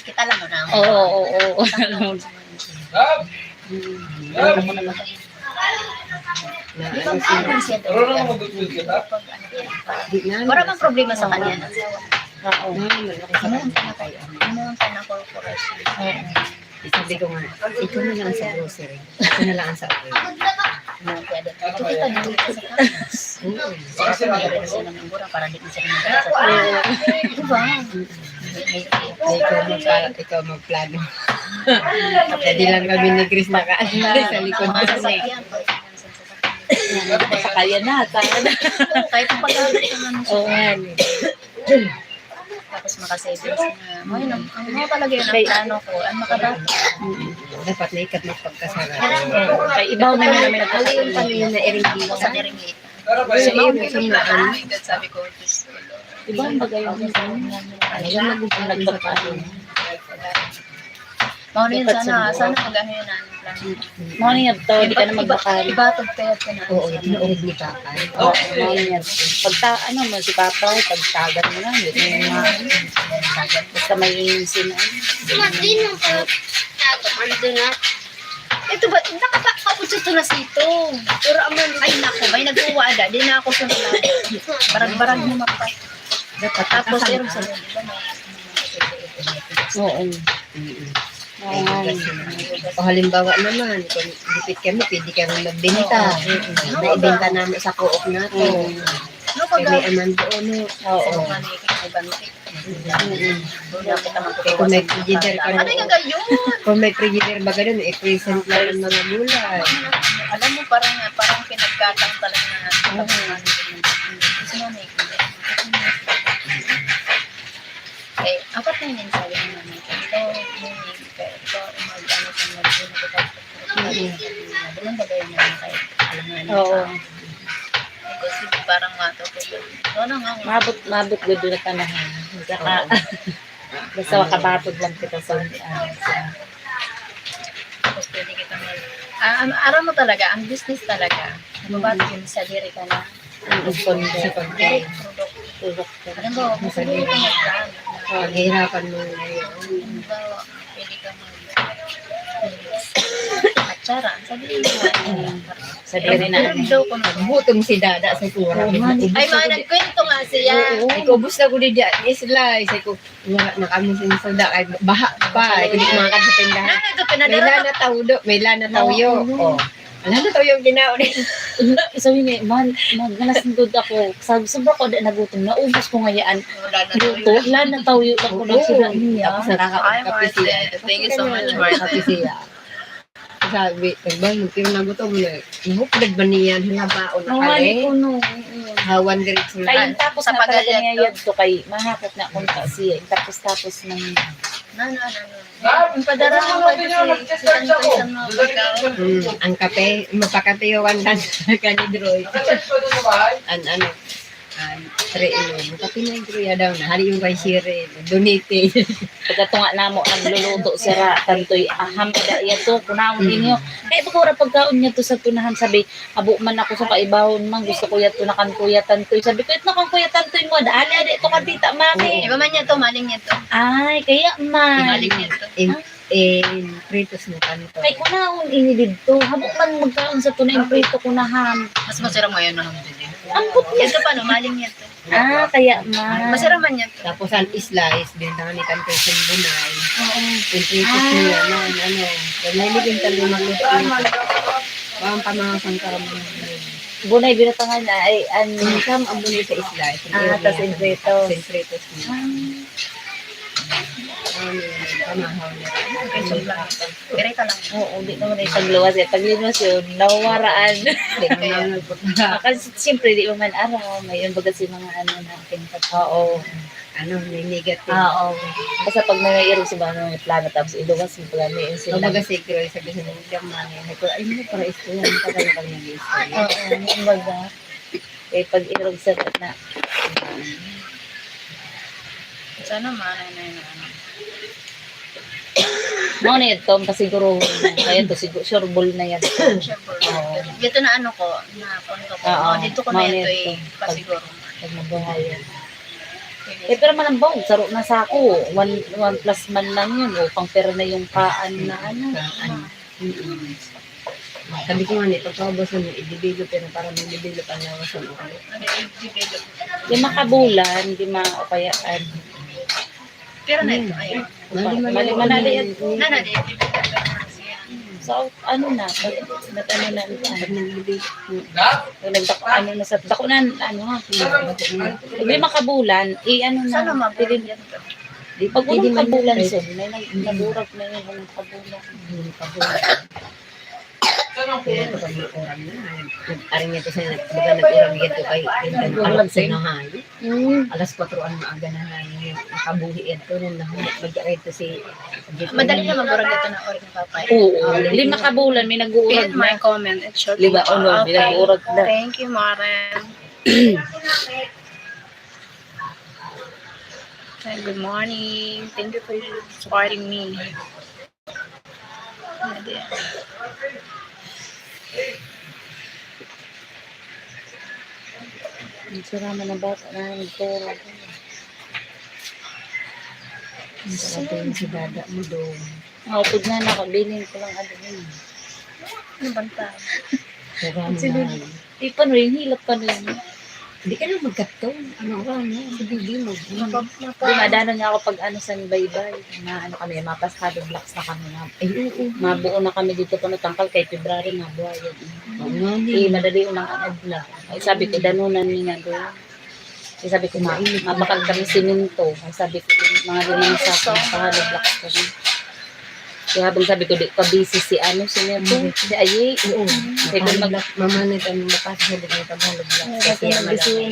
Kita lang na. Oo, oo, oo. Mm. Na, ano, siya, di na, Wala mang problema sa kanya. Oo. Ano, malaki sa kanya kay ano. Ano ang kanya corporation? Oo. Sabi ko nga, ikaw na lang sa grocery. Ako na lang sa akin. Ano, kaya dito. Ito kita dito sa taas. Oo. Kasi meron siya ng mura para di siya ng Oo. Diba? Ay, ikaw magpa-, ikaw magplano. Pwede lang kami ni Chris naka-, sa likod ng sasakyan. Sakayan na, tama na. Kahit ang pag-aabot ng ano siya. Oo nga, eh. Tapos makasavings na. Ayun, ang, ang mga talaga yun, ang Kay- plano ko, ang makabata. Mm. Dapat na ikat na pagkasarap. Oo, kay iba man naman Ano yung nagkasarap. Pamilya na iring dito? Sa Dering Ita. Pero ba Sa yun, iyo, sa mga ano? Sabi ko, "Diyos ko, Lord." Iba ang bagay yung ano, ano, yung nagpapahal. Mao na yun, Dapat sana, sa sana mag-ano yun, ano, plan. Mao na yun, to, di ka na Iba-, iba-, magbakal. Ibatog kaya ka na. Oo, tinuod ni Papa. Oo, mao na yun. Pagta-, ano mo, si Papa, pagtagan mo na, yun yung mga, basta may sina-, Martin, ang pag-, ano doon na? Ito ba? Nakapakapot sa tulas ito. Pero aman, ay, naku, may nagkuwada. Di na ako sumulad. Barag-barag mo mapa. Dapat Tapos, nakasama pero ka. Sa loob, ano? Oo. Mm-mm. Oo nga. Kasi, o, halimbawa naman, kung gipit kami, pwede kami magbenta. Oo. Mm-mm. Naibenta namin sa co-op natin. Oo. Kami aman doon, no? Oo. Sa mga nakikita, Mm. Doon na kita magkukuha Kung may sa mga frigider ka bata. Ano na, yung gayon? Kung may frigider ba ganun, i-present lang ang mga gulay. Alam mo, parang, parang pinagkatang talaga na. Oo. Gusto mo, may frigider. Eh, apat na yun, sabi ng nanay ko. Ikaw, may, ikaw, ikaw, mag-ano ka, mag-ano ka, Mm. Ganun ba, ganun na lang kayo? Alam nga niya Oo. pa. Kasi parang nga to, ano nga, nga. Maabot, maabot gud na panahon. Saka, Oo. Basta makabatod lang kita sa, ano, sa Tapos pwede kita mag-, ah, ano, aram mo talaga, ang business talaga, nababatod yun sa diri ka na. Ang pon-, sa pag-, Diri, produkto. Produkto. Alam mo, mas hindi ka mag-plan. Paghihirapan mo na yun. Halimbawa, pwede ka mag-, at Sabi niya, sabi niya na, "Gutom si Dada sa kura." Ay, mga nagkwento nga siya. Oo. Ikaw, "Ubos na ko di dyan, Islay." Sabi ko, "Wala na kami sinusuda, kay baha pa." Ito yung mga kadatindahan. May lana tawdo, may lana tawyo. Oo. Oh. Wala na tawyo ang ginaon. Sabi niya, "Man, magganas na ako. Sabi, sobra ko, di nagutom. Naubos ko ngayaan." Luto, lana tawyo lang ko nagsuda niya. Tapos nakakaon kape siya. Thank you so much, Martin. Kape siya. Sabi, "Ay, ba, yung tinagutom na, ihuklag ba niya? Hinabaon na pala eh." Hawan diretso na. Kaya tapos na talaga niya yadto kay mahakot na kung ta siya. Tapos-tapos ng... No, no, no, no. Ang padara mo kayo kasi sa mga pagkaon. Hmm, ang kape, mapakape yung one hundred ka ni Droy. An ano, An, three in one. Kape na yung kuya daw na. Hali yung kay Sherry. Donate. Pagkatunga namo, nagluluto sira, tantoy, aham, da, iya to, kunaon ninyo. Kaya pag ora pagkaon niya to sa tunahan, sabi, "Abo man ako sa kaibahon man, gusto ko yato na kan Kuya Tantoy." Sabi ko, "Ito na kan Kuya Tantoy mo, da, ali, ali, ito kan Tita Maki." Iba man niya to, maling niya to. Ay, kaya man. Maling niya to. Im- Eh, pritos na kami to. Kay kunaon ini didto. Habo man magkaon sa tuna, yung prito kunahan. Mas masarap ngayon na hamdi din. Ampot na. Ito pa, no? Maling yan to. Ah, kaya man. Masarap man yan to. Tapos ang slice, binta ni Tante Sim Bunay. Oo. Yung pritos niya, man, ano. Yung may naging talo magluto nito. Baka ang pamahasang karamang yun. Bunay, binatangan na, ay, an- Ang isang ang bunay sa slice. Ah, tas yung pritos. Yung pritos niya. Ah. Ano yun, pamahaw na. Okay, so lang. Pero ito lang. Oo, di naman ay pagluwas eh. Pagliwas yun, nawawaraan. Kasi siyempre, di mo man aram. May yung baga si mga ano na, pinagkao. Ano, may negative. Oo. Basta pag may irog sa mga may plano, tapos iluwas mo pala, may insulin. Kumbaga siguro, sabi sa mga gamani, sabi ko, "Ay, hindi, para istorya, hindi pa tayo pag nag-iistorya." Oo, kumbaga. Eh, pag-irog sa na. Sana maanay na yun, ano. Mao na yun, Tom, pasiguro. Kaya to, siguro, sure ball na yan. Sure ball. Oo. Ito na ano ko, na punto ko. Oo, oh, dito ko na mao na ito, eh, Tom. Pasiguro. Pag mabuhay yan. Eh, pero manambawag, saro na sa ako. One, one plus man lang yun. O, pang pera na yung kaan na ano. Kaan. Mm. Sabi ko nga ni, pagkaubasan mo, i-develop yan para mag-develop ang lawas ng ulo. Di makabulan, di ma-, o kaya, ano. Pero na ito, ayun. Mali, mali, mali, mali. Nana, di. So, ano na, pag, nag-ano na, ano, pag nag-develop, pag nagdak-, ano na sa, dako na, ano ha. Hindi makabulan, i-ano na, sana mabilin yan. Pag unang kabulan, sir, may nag-, nagurag na yun, unang kabulan. Hmm, kabulan. Kaya ito pag nag-uran na, nag-, aring ito sa, baga nag-uran dito kay, kay, alas kwatro an maaga na nga, nakabuhi ito, nung nahulog, nag-aray ito si Jeff. Madali na mag-uran ito na oras ni Papa. Oo, lima ka bulan, may nag-uurag na. Pin my comment, it should be. Lima, ano, may nag-uurag na. Thank you, Maren. Hi, good morning. Thank you for supporting me. Ang sira man ang bata na yung pera. Ang sarap yung si Dada mo doon. Maupod na, nakabilin ko lang ano yun. Ano bang tao? Sira mo na. Di pa rin, hilap pa rin. Hindi ka na magkatong. Ano ka, ano? Hindi, hindi mo. Mapa-, mapa- Dumadanon nga ako pag ano sa baybay. Na ano kami, mapasado blocks na kami na. Ay, oo. Mabuo na kami dito pa natangkal kay February, mabuhay yan. Oo nga, eh, madali unang adlaw. Ay, sabi ko, danunan niya doon. Ay, sabi ko, ma-, mabakal kami siminto. Ay, sabi ko, mga limang sako, pahalo blocks kami. Kaya habang sabi ko, di ka busy si ano, si Neto, si Ayi. Oo. Sabi ko, mag- Mamanit ang mapasok sa mga paghalog na kasi ang madami.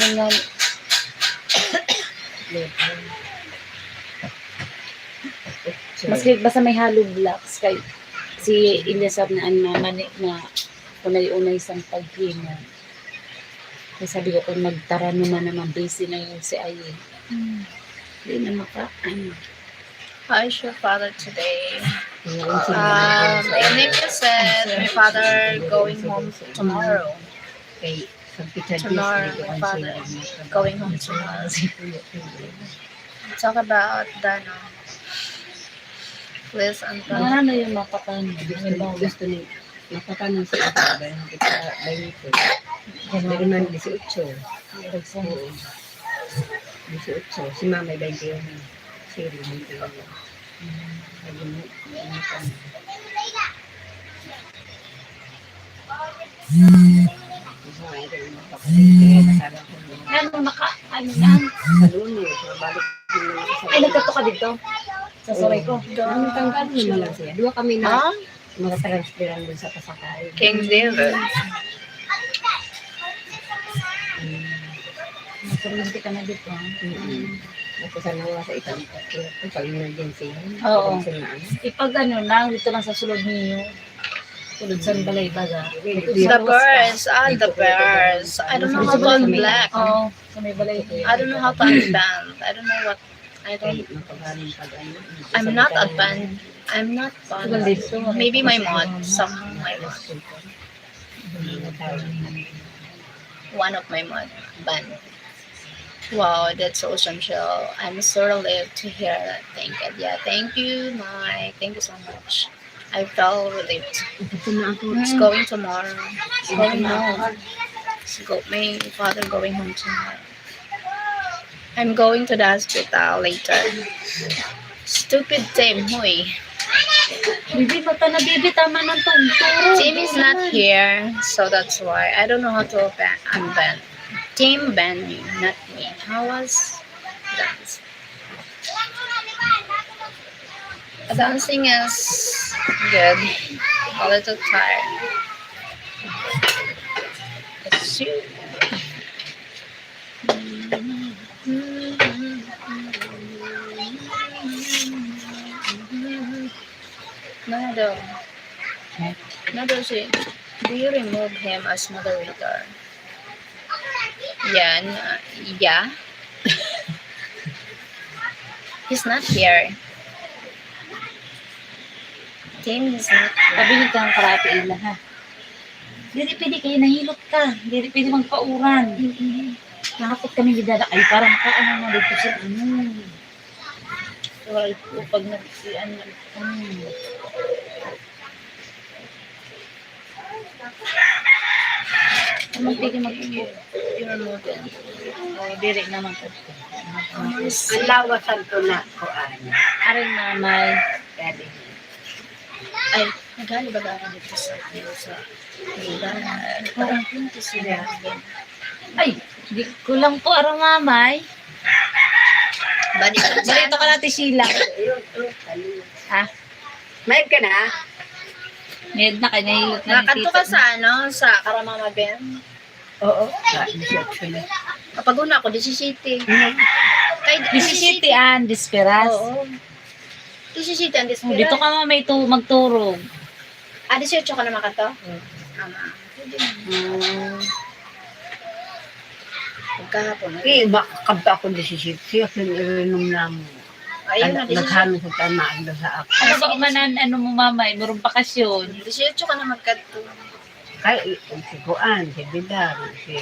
Maski basta may hollow blocks, kay si Eliasar na ang mama ni, na unay-unay sang paghinga. Kaya sabi ko, kung magtarano man naman, busy na yung si Ayi. Hmm. Di na maka-, ano. How is your father today? Um, my nephew said my father going home tomorrow. Kay Sankti Charles, tomorrow, my father going home tomorrow. Talk about Dano. Please, Anton. Ano yung mapatay mo? Gusto ni, gusto ni, Napatanan sa isa, bayan kita, bayan ito. January man, dieciocho. Oo. Dieciocho. Si Mama, baintiuno. Si Rin, baintiuno. Naging, naging kami. Ano, naka, ano na? Sa Lunes, mabalik ko na lang sa Ay, nagkadto ka dito? Sa Sorsogon? Ang tanggal mo na lang siya. Dua kami na. Ah? Mga transferan dun sa pasakay. King David. Mm. Nagkuryente ka na dito, ah. Mm-mm. Ako sa nawa sa itang tatlo. Pag emergency yan. Oo. Pag saan na ano. Ipag ano na, dito lang sa sulod niyo. Sulod sa balay baga. Dito The sa Ross ka. Bears, ah, the Dito ko Bears. I don't know how to unblock. Oo, sa may balay. I don't know how to unband. I don't know what, I don't, Kahit mapagano pag ano, I'm not a band. I'm not band. Maybe my mod. Some my mod. One of my mod band. Wow, that's awesome, Shell. I'm so relieved to hear that. Thank you. Yeah, thank you, Mai. Thank you so much. I felt relieved. Ito na ako. It's going tomorrow. It's going now. It's go, my father going home tomorrow. I'm going to the hospital later. Stupid Tim, huy. Bibi, bata na, Bibi, tama na 'tong turo. Tim is not here, so that's why. I don't know how to open, unbend. Tim bend me, not me. How was that? Dancing is good. A little tired. Let's see. Nada. Nada si, do you remove him as moderator? Yan. Uh, yeah. He's not here. Tim, he's not here. Pabilig ka ng karate, Ila, ha? Dili pwede kayo nahilot ka. Dili pwede magpauran. Mm-mm. Nakapot kami di dada kayo para makaano na dito sa ano. Wala po pag nag-ian na. Mm. Ano pwede mag-ian? Yun ang mga ganyan. O, dili naman po. Ang lawasan ko na, kuan. Aring mamay. Galing. Ay, naghali ba ako dito sa, ano, sa, diba? Parang pinto sila. Ay, di ko lang po aramamay. Balik ka Balito ka natin, Sheila. Ha? Mayad ka na? Mayad na, kaya nahilot na ni Nakadto Tita. Ka sa ano, sa Karamama Ben? Oo, sa dieciocho na. Kapag una ako, disisiyete. Hmm. Kay Disisiyete, disisiyete. An, Desperas. Oo. Disisiyete ang Oh, Desperas. Dito ka, ma, may tu-, magturog. Ah, dieciocho ka na makato? Hmm. Tama. Pwede na. Hmm. Pagkahapon, Eh, ay. Iba, kabta ako disisiyete, siya, kung irinom na mo. Ayun na, Ano, disisiyete. Naghanap ko tayo, maagda sa ako. Ano ba man an-, ano mo, mama, eh, murong bakasyon? Disisiyete ka na magkadto. Kay, si Kuan, si Bidang, si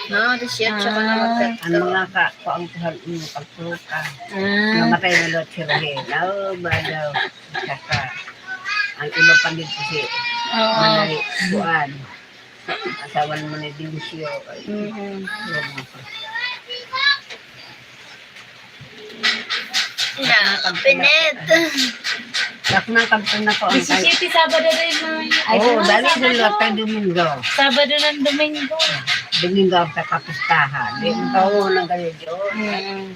No, disisiyete ka na Ah. magkadto. Ang mga ka-, kuan ko sa inyo, pagtuka. Ah. Namatay na lahat si Rahel. Oh, ba daw? Saka, ang iba pa dito si Oo. Manay Kuan. Asawa naman ni Dincio. Mm-mm. Yun. Na, pinit. Yak na, kampo na ko ang Disisiyete, Sabado rin, Nay. Ay, Oo, ano, dali Sabado? Dun lang tayo Domingo. Sabado ng Domingo. Domingo ang kakapistahan. Di, Mm. ikaw, unang kayo, Diyos. Mm.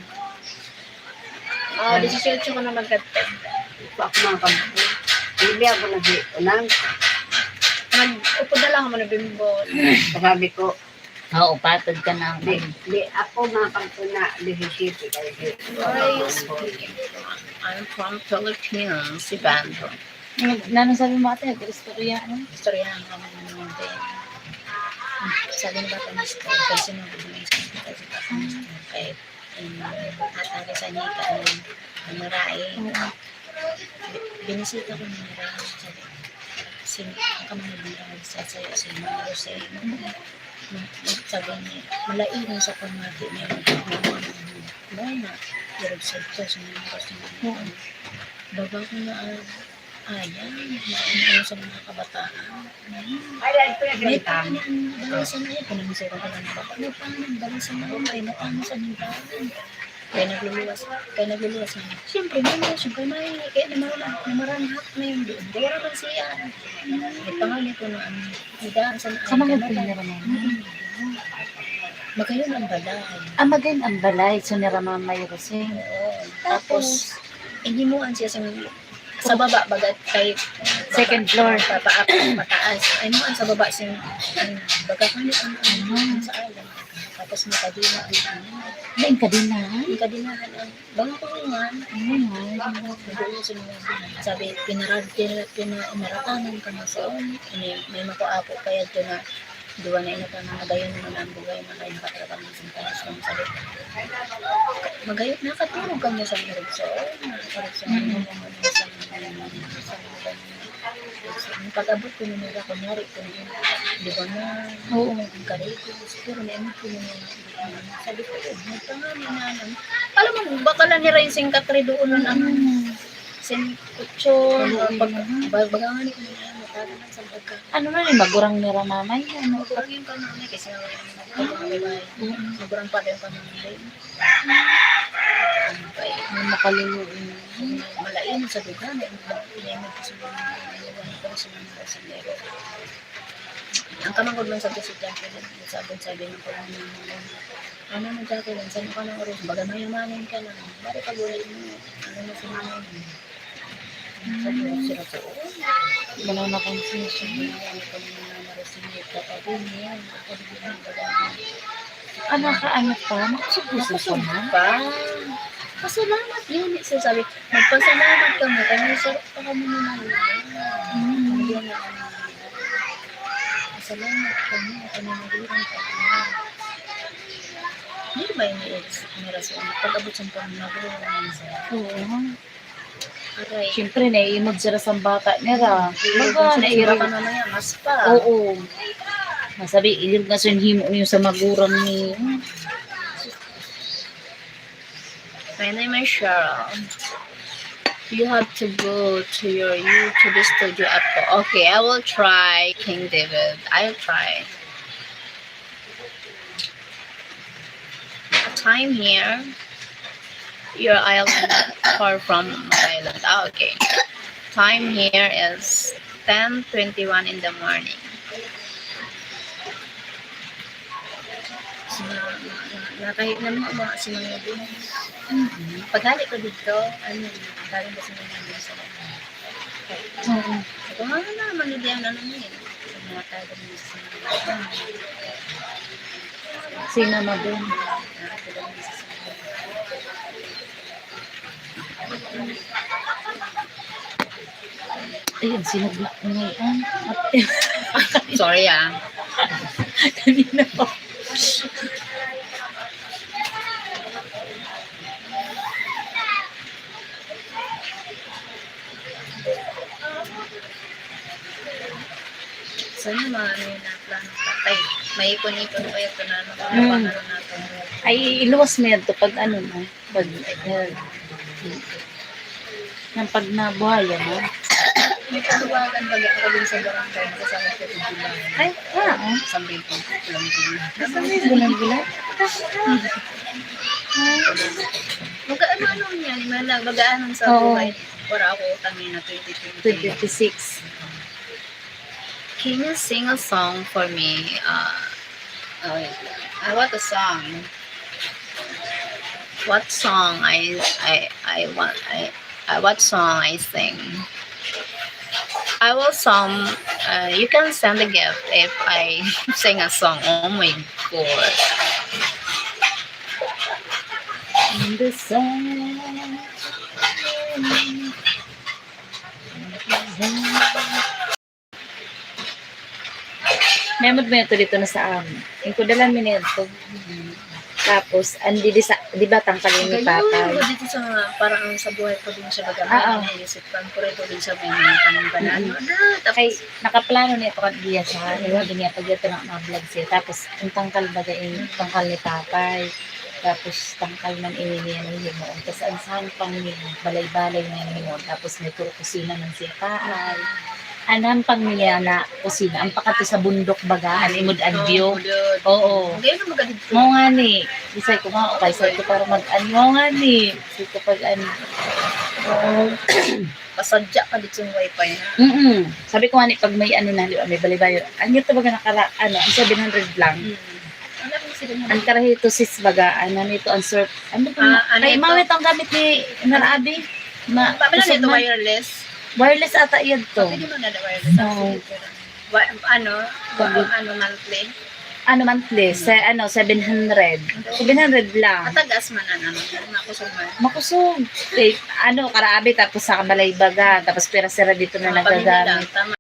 Oh, disisiyete ka na magkadto. Ito ako, mga kampo. Hindi ako nag-iunang. Mag-upod na lang ako, Manong Bimbo. Sabi ko, Oo, patod ka na. Di, di ako makapagtuna, disisiyete kayo. Where are you speaking from? I'm from Philippines, si Bando. Nag-, nanong sabi mo, ate? Nag-istorya, ano? Istoryahan kami ng mga din. Sabi ni Papa Nestor, kasi nung gumawa siya, kasi Papa Nestor, kay, um, atake sa niya, ano, ang marae. Oo. Bi-, binisita ko niya, sabi, "Sin-, ang kamay mo, sasayo, sin-, sin-, sabi niya, malain sa pamati niya, wala na, pero sa ito, sa mga gusto niya." Oo. Baba ko na, ah, Ayan, ano sa mga kabataan. Ay, ay, ito yung May ganito. Pangalan, dahil sa mga, pinag-isip ko ng bata. May pangalan, dahil sa mga, may matangos ang hintaan. Kaya nagluluwas, kaya nagluluwas na. Siyempre, may mga, siyempre, may, kaya namarana-, namaranhak na yung doon. Kaya naman siya, may pangalan ko na, ano, may daan sa mga Kamangod ko kanila, yung naman. Mm. Magayon ang balay. Ah, magayon ang balay. So, nira Mama Rosing. Oo. Tapos, Tapos, inimuan siya sa, sa baba, baga kay Second floor. Papa-, pataas. Inimuan sa baba siya, ano, baga kani ang, ang, Mhm. ang sa alam. Tapos may kadena din. May kadenahan? May kadenahan ang bangkulungan. Ano nga? Doon sa mga, sabi, pinarag-, pina-, pinaratanan kami sa, may, may makuapo pa yan na duwa na ina pa nga, "Magayon mo na ang buhay, magayon ka talaga magsintahan sa mga sakit." Magayon, nakatulog kami sa Irigsoon, Irigsoon, Mm. Sa, sa, sa, pag-abot ko nila, kunyari, kung di ba na, Oo. Ang karikos, pero may ano po yung mga, sabi ko, "Oh, magpangani na, ano." Alam mo, baka lang nira yung singkat rin doon, ano, Mm. singkutson, Ano, pag, yun, ha? Ba-, baga nga ni, ano, matagal lang sa pagka- Ano na ni, magurang nira Mama, ano? Magurang yung kanunay, kasi nga, yung mga babae. Mm. Magurang pa rin yung kanunay. Ano pa eh? May makaluluin. Malain sa duga, may, may, may, Ang kamangod man sa estudyante, sabi, sabi ng pamangkin ko, "Ano mo, Jacqueline, saan ka na oras? Baga mayamanin ka na. Bari ka gulay mo. Ano mo si mama mo?" Sabi ko, "Sira po." Wala na kang sisyon. Ano ko na naman receive, kapag yun, yun, kapag yun, baga. Ah, nakaano pa? Nakusog-kusog pa, Nakusog ma'am? Pa. Pasalamat yun. Sabi, "Magpasalamat ka mo, kaya may sarap pa kami ni Maria." Mm. Hindi na, ano, "Pasalamat ka mo, kaya may sarap pa kami." Hindi ba yun yung ex-, may rason? Pag-abot sa pamilya ko, minsan. Oo. Aray. Siyempre, naiimod sila sa bata nila. Iimod Baga, sila sa nairog-, bata mamaya, mas pa. Oo. Masabi, "Ilig nga sa himo niyo sa magurang niyo." My name is Cheryl. You have to go to your YouTube studio at, okay, I will try, King David. I'll try. Time here, your island far from my island. Ah, okay. Time here is ten twenty-one in the morning. So, na, na, nakahi-, na mga, mga sinunod din. Mm-hmm. Paghali ko dito, ano, galing ko sa mga, Oo. Ito nga naman, hindi ang ano niya eh. Sa mga tayo din sa mga, Sino na din? Ayun, sinagot ko ngayon. Sorry, ah. Kanina pa. Sana maano yun na plano pa. Ay, may ipon-ipon pa yun. Ano, ano, Mm. Ano natin. Ay, iluwas mo yan to pag ano na. Pag, eh, ng pag nabuhayan mo. May panawagan ba ako dun sa barangay? Kasama ko sa July. Ay, oo. Sa Bicol, Bicol. Sa Bicol, Bicol? Mag-ano-ano niya, ni Manang, mag-aanon sa Oo. Buhay. Wala ako utang niya na twenty twenty. Twenty twenty-six. Can you sing a song for me? Uh, oh, wait. I want a song. What song I, I, I want, I, I, what song I sing? I will song, uh, you can send a gift if I sing a song. Oh my God. In the sun. Memod mo yan to dito na sa amin. Yung kudalan mi na yan to. Tapos, ang di, di sa, di ba, tangkal ni Papa? Gayon, dito sa, parang sa buhay ko din siya, baga, Ah, ah. Naisip ko, ang puro ko din siya, may mga tanong ba na, Mm. ano, ano, tapos Kay, nakaplano niya to kan Dia sa, iwan din niya, pag ito na, mga vlog siya. Tapos, ang tangkal, baga, yung tangkal ni Papay. Tapos tangkay man ini niya nahimo. Tas an sampang niya, balay-balay niya nahimo. Tapos may puro kusina man siya kaay. An hampang niya na kusina, an pakadto sa bundok baga, an imod an view. Oo. Ang gayon ang magadid ko. Mao ngani. Isay ko nga, okay, isay ko para mag-, ano, mao ngani. Isay ko pag, ano. Oo. Pasadya ka dito yung wifi, ha? Mm-mm. Sabi ko nga ni, pag may ano na, di ba, may balibayo. Ang ito baga nakara-, ano, ang seven hundred lang. Mm. Ang karahitos is baga, ano nito, ang surf. Ano ba? Ah, ano ito? Ay, mao itong gamit ni Narabi. Ma-, Paano na ito, man. Wireless? Wireless ata yan to. Pwede mo na wireless. Oo. Wa-, ano, Pag- ano, monthly? Ano, monthly? Sa, ano, seven hundred. Seven hundred lang. Matagas man, ano, makusog man. Makusog. Eh, ano, karabi, tapos sa kabalay baga, tapos pira sira dito na nagagamit. Pamimila, tama.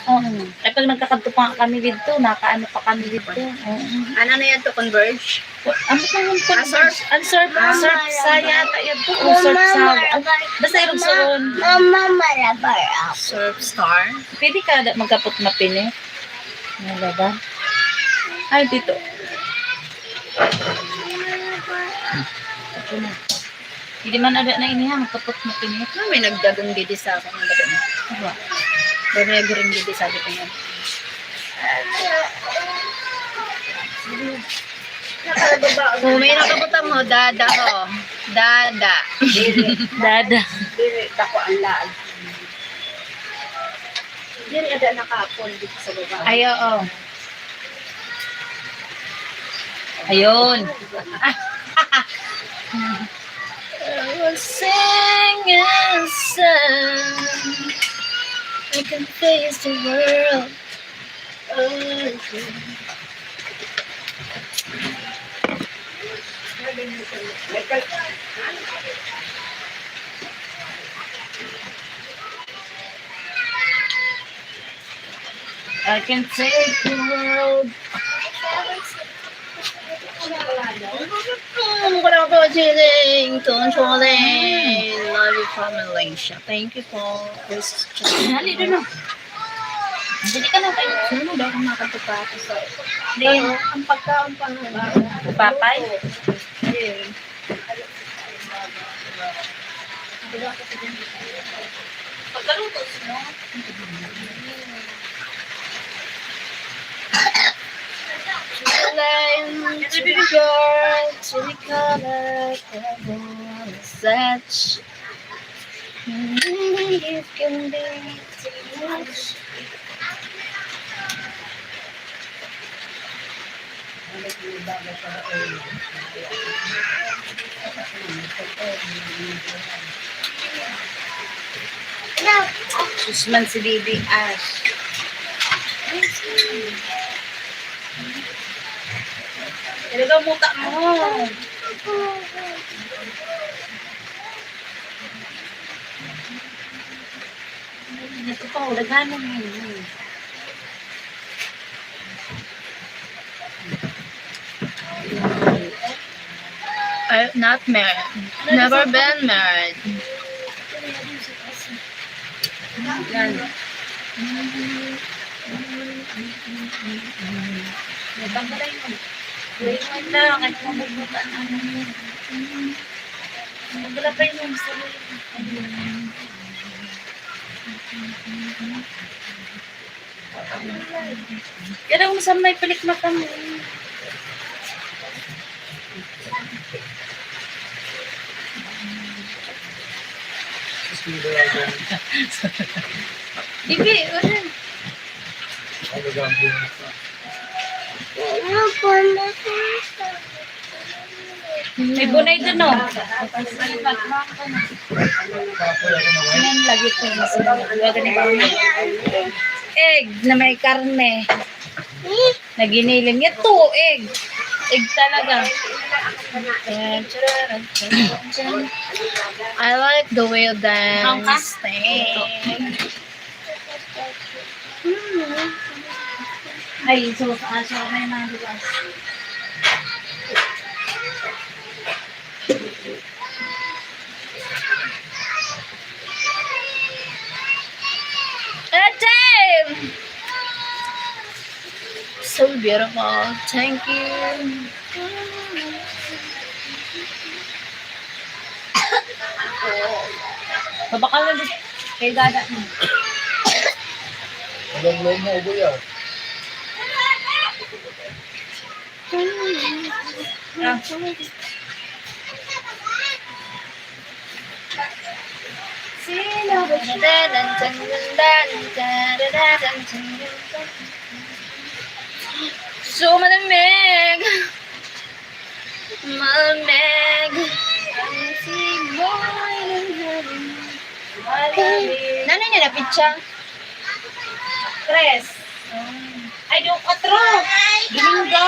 Oo. Ay, pag nagkakadto pa nga kami dito, nakaano pa kami dito. Oo. Ano na yan to, Converge? Ano pa yung Converge? Ang surf, surf sa yata yan to. O surf sa, basta irog soon. Mama, malabar ako. Surf Star? Pwede ka da-, magkapot mapini. Malabar. Ay, dito. Ito na. Hindi man ada na ini, ha, magkapot na pini. Ah, may nagdagang gidi sa akin. Ang gabi na. Aba. May nagdagang gidi, sabi ko nga. Oh, may nakabutang mo, dada, oh. Dada. Dada. Diri, dako ang laag. Diri, ada nakapon dito sa baba. Ay, oo. Ayun. I will sing a song. I can face the world. I can take the world. Wala po, Jiling. Controlling. Love you from Malaysia. Thank you po. Dali, doon na. Dali ka na tayo. Sino daw kung makatupa ako sa... Hindi. Ang pagkaon pa nga. Papay? Hindi. Pagkaluto, sino? Such. It can be too much. Sus man si Bibi Ash. Talaga muta mo. Ito pa, daghan na yun. I'm not married. Never been married. Yan. Wait lang, ano mo bubutan ang ano yun? Wala pa yung gusto mo. Kaya mo sa may pilik mata mo. Hindi, wala. May bunay dun, no? Ayan, lagi ko. Mas maganda ba? Egg na may karne. Na giniling. Ito, egg. Egg talaga. I like the way you dance. Thank you. Ay, so, ah, so, may mga luwas. Ate! So beautiful. Thank you. Mabakal na di. Kay gada. Ang loob mo, ubo yan. Ah. So, malamig. Malamig. Nanay niya na pitsa? Tres. Ay, do, katro. Domingo.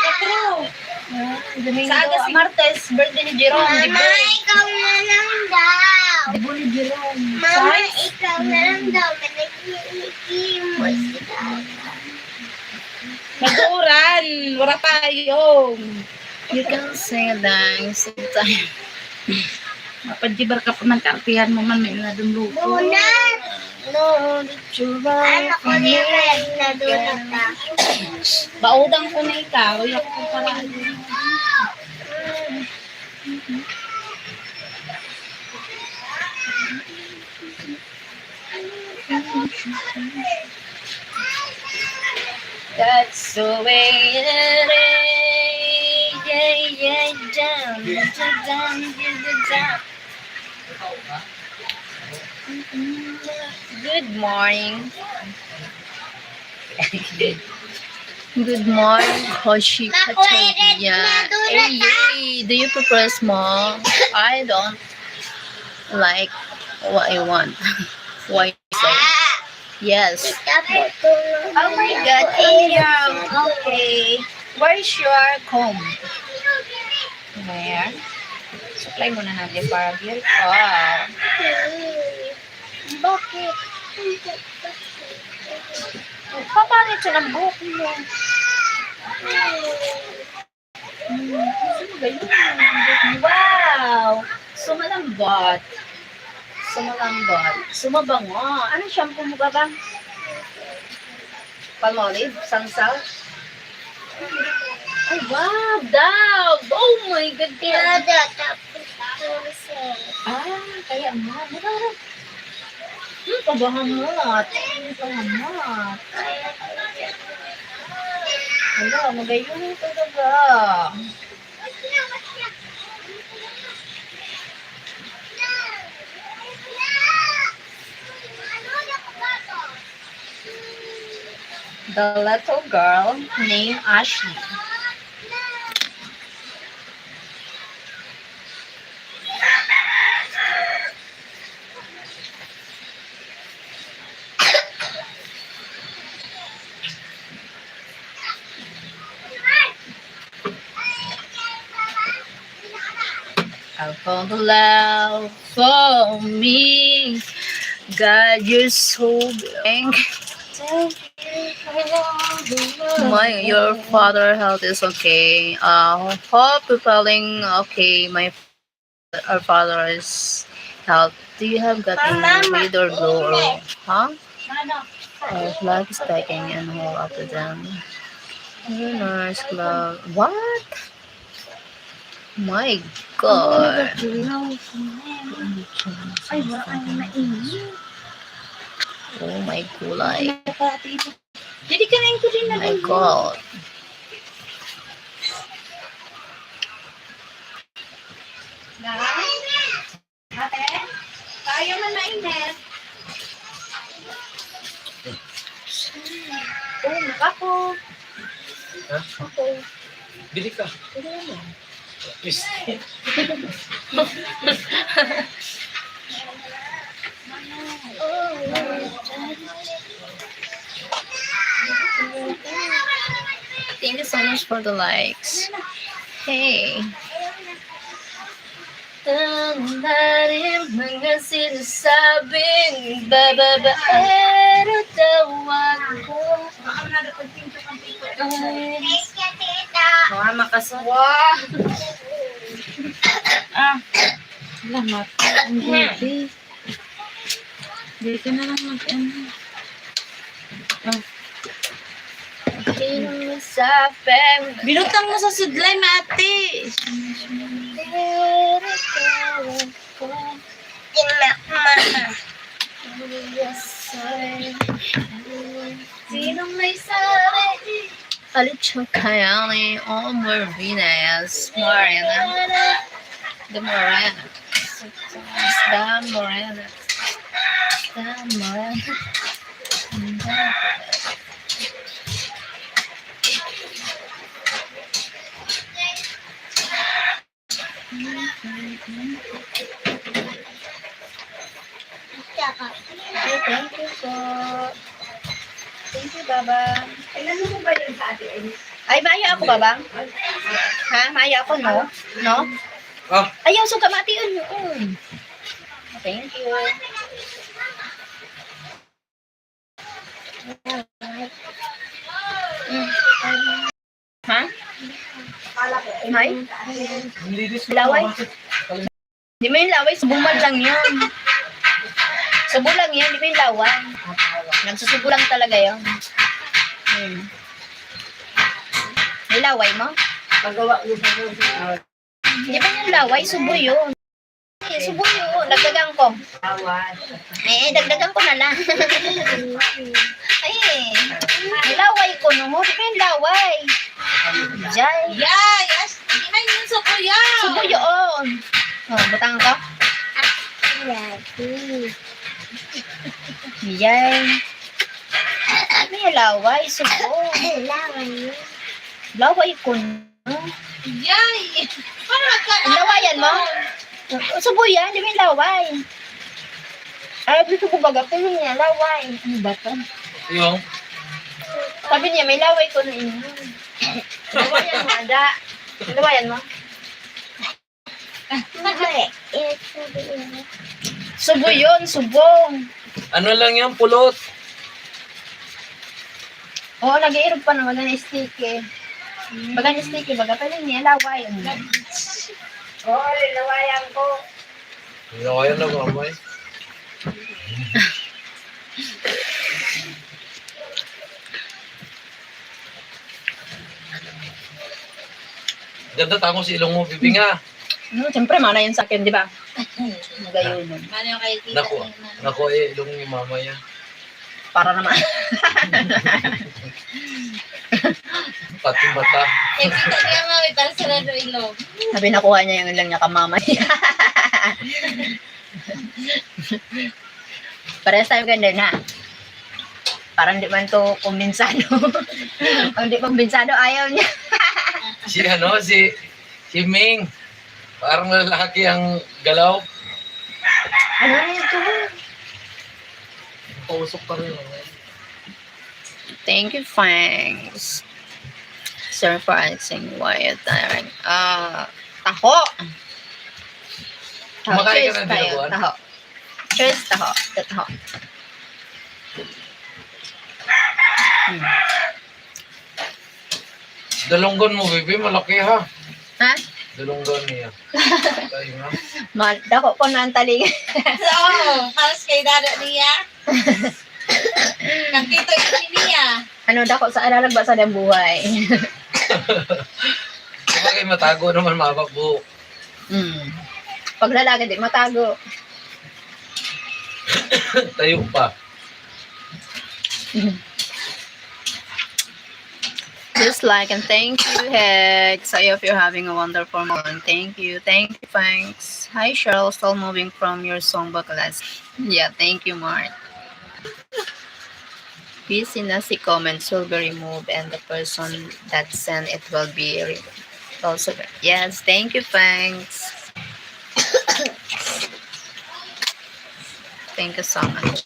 Katro. Ah, Domingo. Sa aga si Martes, birthday ni Jerome. Mama, ikaw na lang daw. Debo ni Jerome. Mama, ikaw na lang daw. May nag-iikim mo sila. Nag-uuran. Wala payong. You can say that sometime. Mapajibar ka pa man, kaartihan mo man, may nadunluto. Donut! No, did you buy for me? Ano ko ni Red na donut, ah? Baodan ko na ikaw. Uy, ako pa pala. That's the way it is. Yeah, yeah, down, down, down, down, down. Good morning. Good morning, Koshi Kataya. Hey, yay. Do you prefer small? I don't like what I want. Why? Yes. Oh my God, Ariel. Okay. Where's your comb? There. Supply mo na natin para beautiful. Bakit? Papaano ito ng buhok mo? Hmm, kasi magayon. Wow! Sumalambot. Sumalambot. Sumabango. Anong shampoo mo, Baba? Palmolive? Sansal? Ay, wow! Dove! Oh my God! Kaya Dove, tapos Duracell. Ah, kaya nga. Mura. Hmm, kabahamot. Kabahamot. Hala, magayon talaga. The little girl named Ashley. I found the love for me. God, you're so blank. My, your father health is okay. Uh, hope you feeling okay. My, our father's health. Do you have gotten red or blue or, huh? Our flag is taking and all after them. Very nice club. What? My God. Ay, wala ka na mainit. Oh my gulay. Jadi ka na yung kulit na. My God. Ate, tayo man mainit. Oh, ako. Ha? Ako. Bili ka. Bili mo. Please. Thank you so much for the likes. Hey. Tanggalin mga sinasabing bababaero daw ako. Ay. Baka makasuwa. Ah, salamat. Ang baby. Hindi ka na lang mag-ano. Oh. Binutang mo sa sudlay, mati. Sinong may sabi? Alicia Cayani, Omar Venus, Morena, the Morena, the Morena, the Morena. Ay, thank you po. Thank you, Babang. Kailan mo ba yun sa ate Amy? Ay, maayo ako, Babang. Ha? Maayo ako, no? No? Ah. Ayaw, suga, mati, yun. Mm. Thank you. Ha? May? Laway? Di mo yung laway, subo man lang yun. Subo lang yun, di mo yung laway. Nagsusubo lang talaga yun. Hmm. May laway mo? Paggawa mo sa Di ba yung laway? Subo yun. Eh, subo yun. Dagdagan ko. Eh, dagdagan ko na lang. Ay, laway ko, no? Di ba yung laway? Jay. Yay! As, di man yun subo yun. Subo yun. Oh, butang ko. Yay. Ano yung laway? Subo. Laway yun. Laway ko, no? Yay! Parang magka- Ang lawayan mo? Subo yan, di may laway. Ay, gusto ko baga, pero niya, laway. Ano ba to? Yung? Sabi niya, may laway ko na inyo. Lawayan mo, ada. Lawayan mo. Hindi, eh, sabi niya. Subo yun, subo. Ano lang yan, pulot? Oo, nag-iirog pa naman na sticky. Baga na sticky, baga pa rin niya, laway. Oo, linawayan ko. Linawayan na, mamay. Ganda tangos ilong mo, Bibi nga. Hmm, siyempre, mana yun sa akin, di ba? Magayon. Mano yung kay tita Naku, ni Mama? Naku, eh, ilong ni mama yan. Para naman. Pati mata. Eh, kita niya nga, may parang sarado ilong. Sabi, nakuha niya yung ilong niya ka mama niya. Parehas tayo ganda na. Parang di man to kumbensado. Ang di kumbensado, ayaw niya. Si ano, si, si Ming. Parang lalaki ang galaw. Ano na ito? Pausok pa rin, oh. Thank you, thanks. Sir, for asking why you tiring. Ah, taho. Taho. Kumakain ka Cheers na tayo. Dinuguan? Taho. Cheers, taho. Taho. Hmm. Dalunggan mo, baby. Malaki, ha? Ha? Dalunggan niya. Tayo nga. Ma-, dako ko na ang talinga. Oo, halos kay dada niya. Nagtito yung niya. Ano, dako sa alalagba sa dang buhay. Sabagay, matago naman, mahaba buhok. Hmm. Pag lalaki, di matago. Tayo pa. Just like and thank you, Hex. I hope you're having a wonderful morning. Thank you. Thank you, thanks. Hi, Cheryl. Still moving from your songbook class. Yeah, thank you, Mark. Busy na si comments will be removed and the person that sent it will be re-, also. Yes, thank you, thanks. Thank you so much.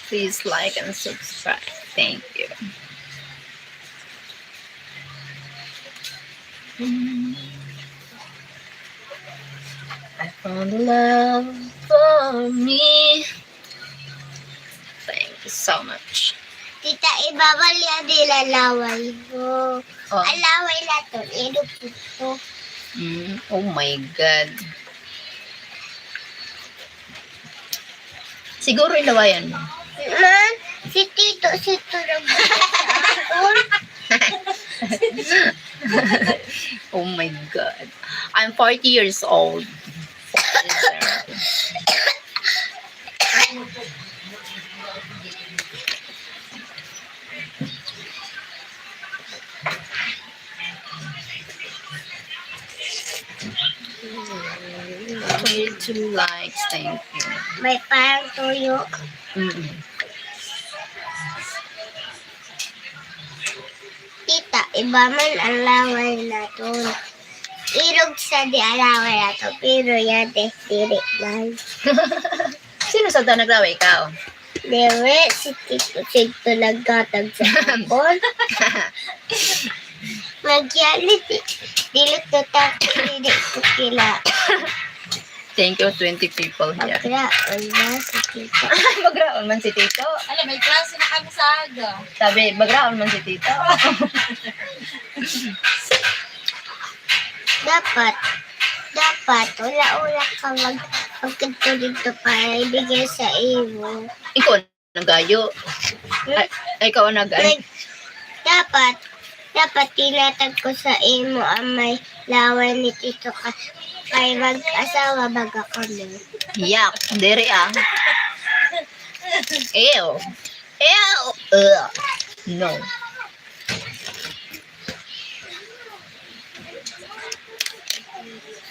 Please like and subscribe. Thank you. I found love for me. Thank you so much. Tita, ibabal yan nila laway mo. Oh. Ang laway na to, ilog ito. Mm, oh my God. Siguro ilawayan mo. Man, si Tito, si Tito nag-, Oh my God. I'm forty years old. Twenty-two likes, thank you. May parang tuyo. Mm. Tita, iba man ang laway naton. Irog sa di alaway nato, pero yate, diri man. Sino sa ta nagraway? Ikaw? Diri, si Tito Sigto nagkatag sa akon. Nagyalit, eh. Dili to ta-, dili to kila. Thank you, twenty people here. Bagraon man si Tito. Bagraon man si Tito. Alam, may klase na kami sa aga. Sabi, bagraon man si Tito. Dapat, dapat, wala-wala ka mag-, magkadto dito para ibigay sa imo. Ikaw nagayo. Ay, ay, ikaw ang nag-, Nag-, dapat, dapat tinatag ko sa imo ang may laway ni Tito ka, kay mag-asawa baga kami. Yak, diri ah. Ew. Ew. Ugh. No.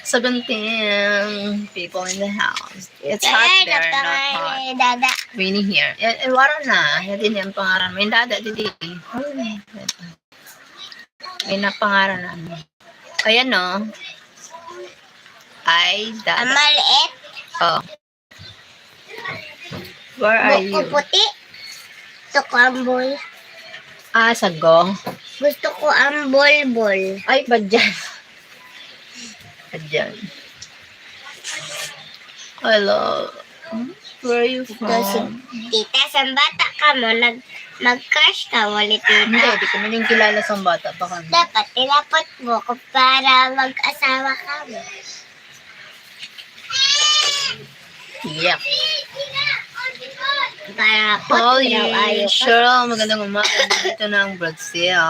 Seventeen people in the house. It's hot there, not hot. Dada. Rainy here. Eh, eh, wala na. Yan din yung pangaran mo. Yung dada, didi. Ay, napangaran na. Ayan, no. Ay, dada. Ang maliit. Oh. Where are you? Buhok ko puti. Gusto ko ang bol. Ah, sago. Gusto ko ang bolbol. Ay, badyan. Badyan. Hello. Where are you from? Tita, sa bata ka mo, nag-, mag-crush ka mo ni Tita? Hindi, di ko man yung kilala sa bata pa kami. Dapat tinapot mo ko para mag-asawa ka mo. Yep. Para Holy, pati daw ayaw ka. Cheryl, magandang umaga. Dito na ang Brazil.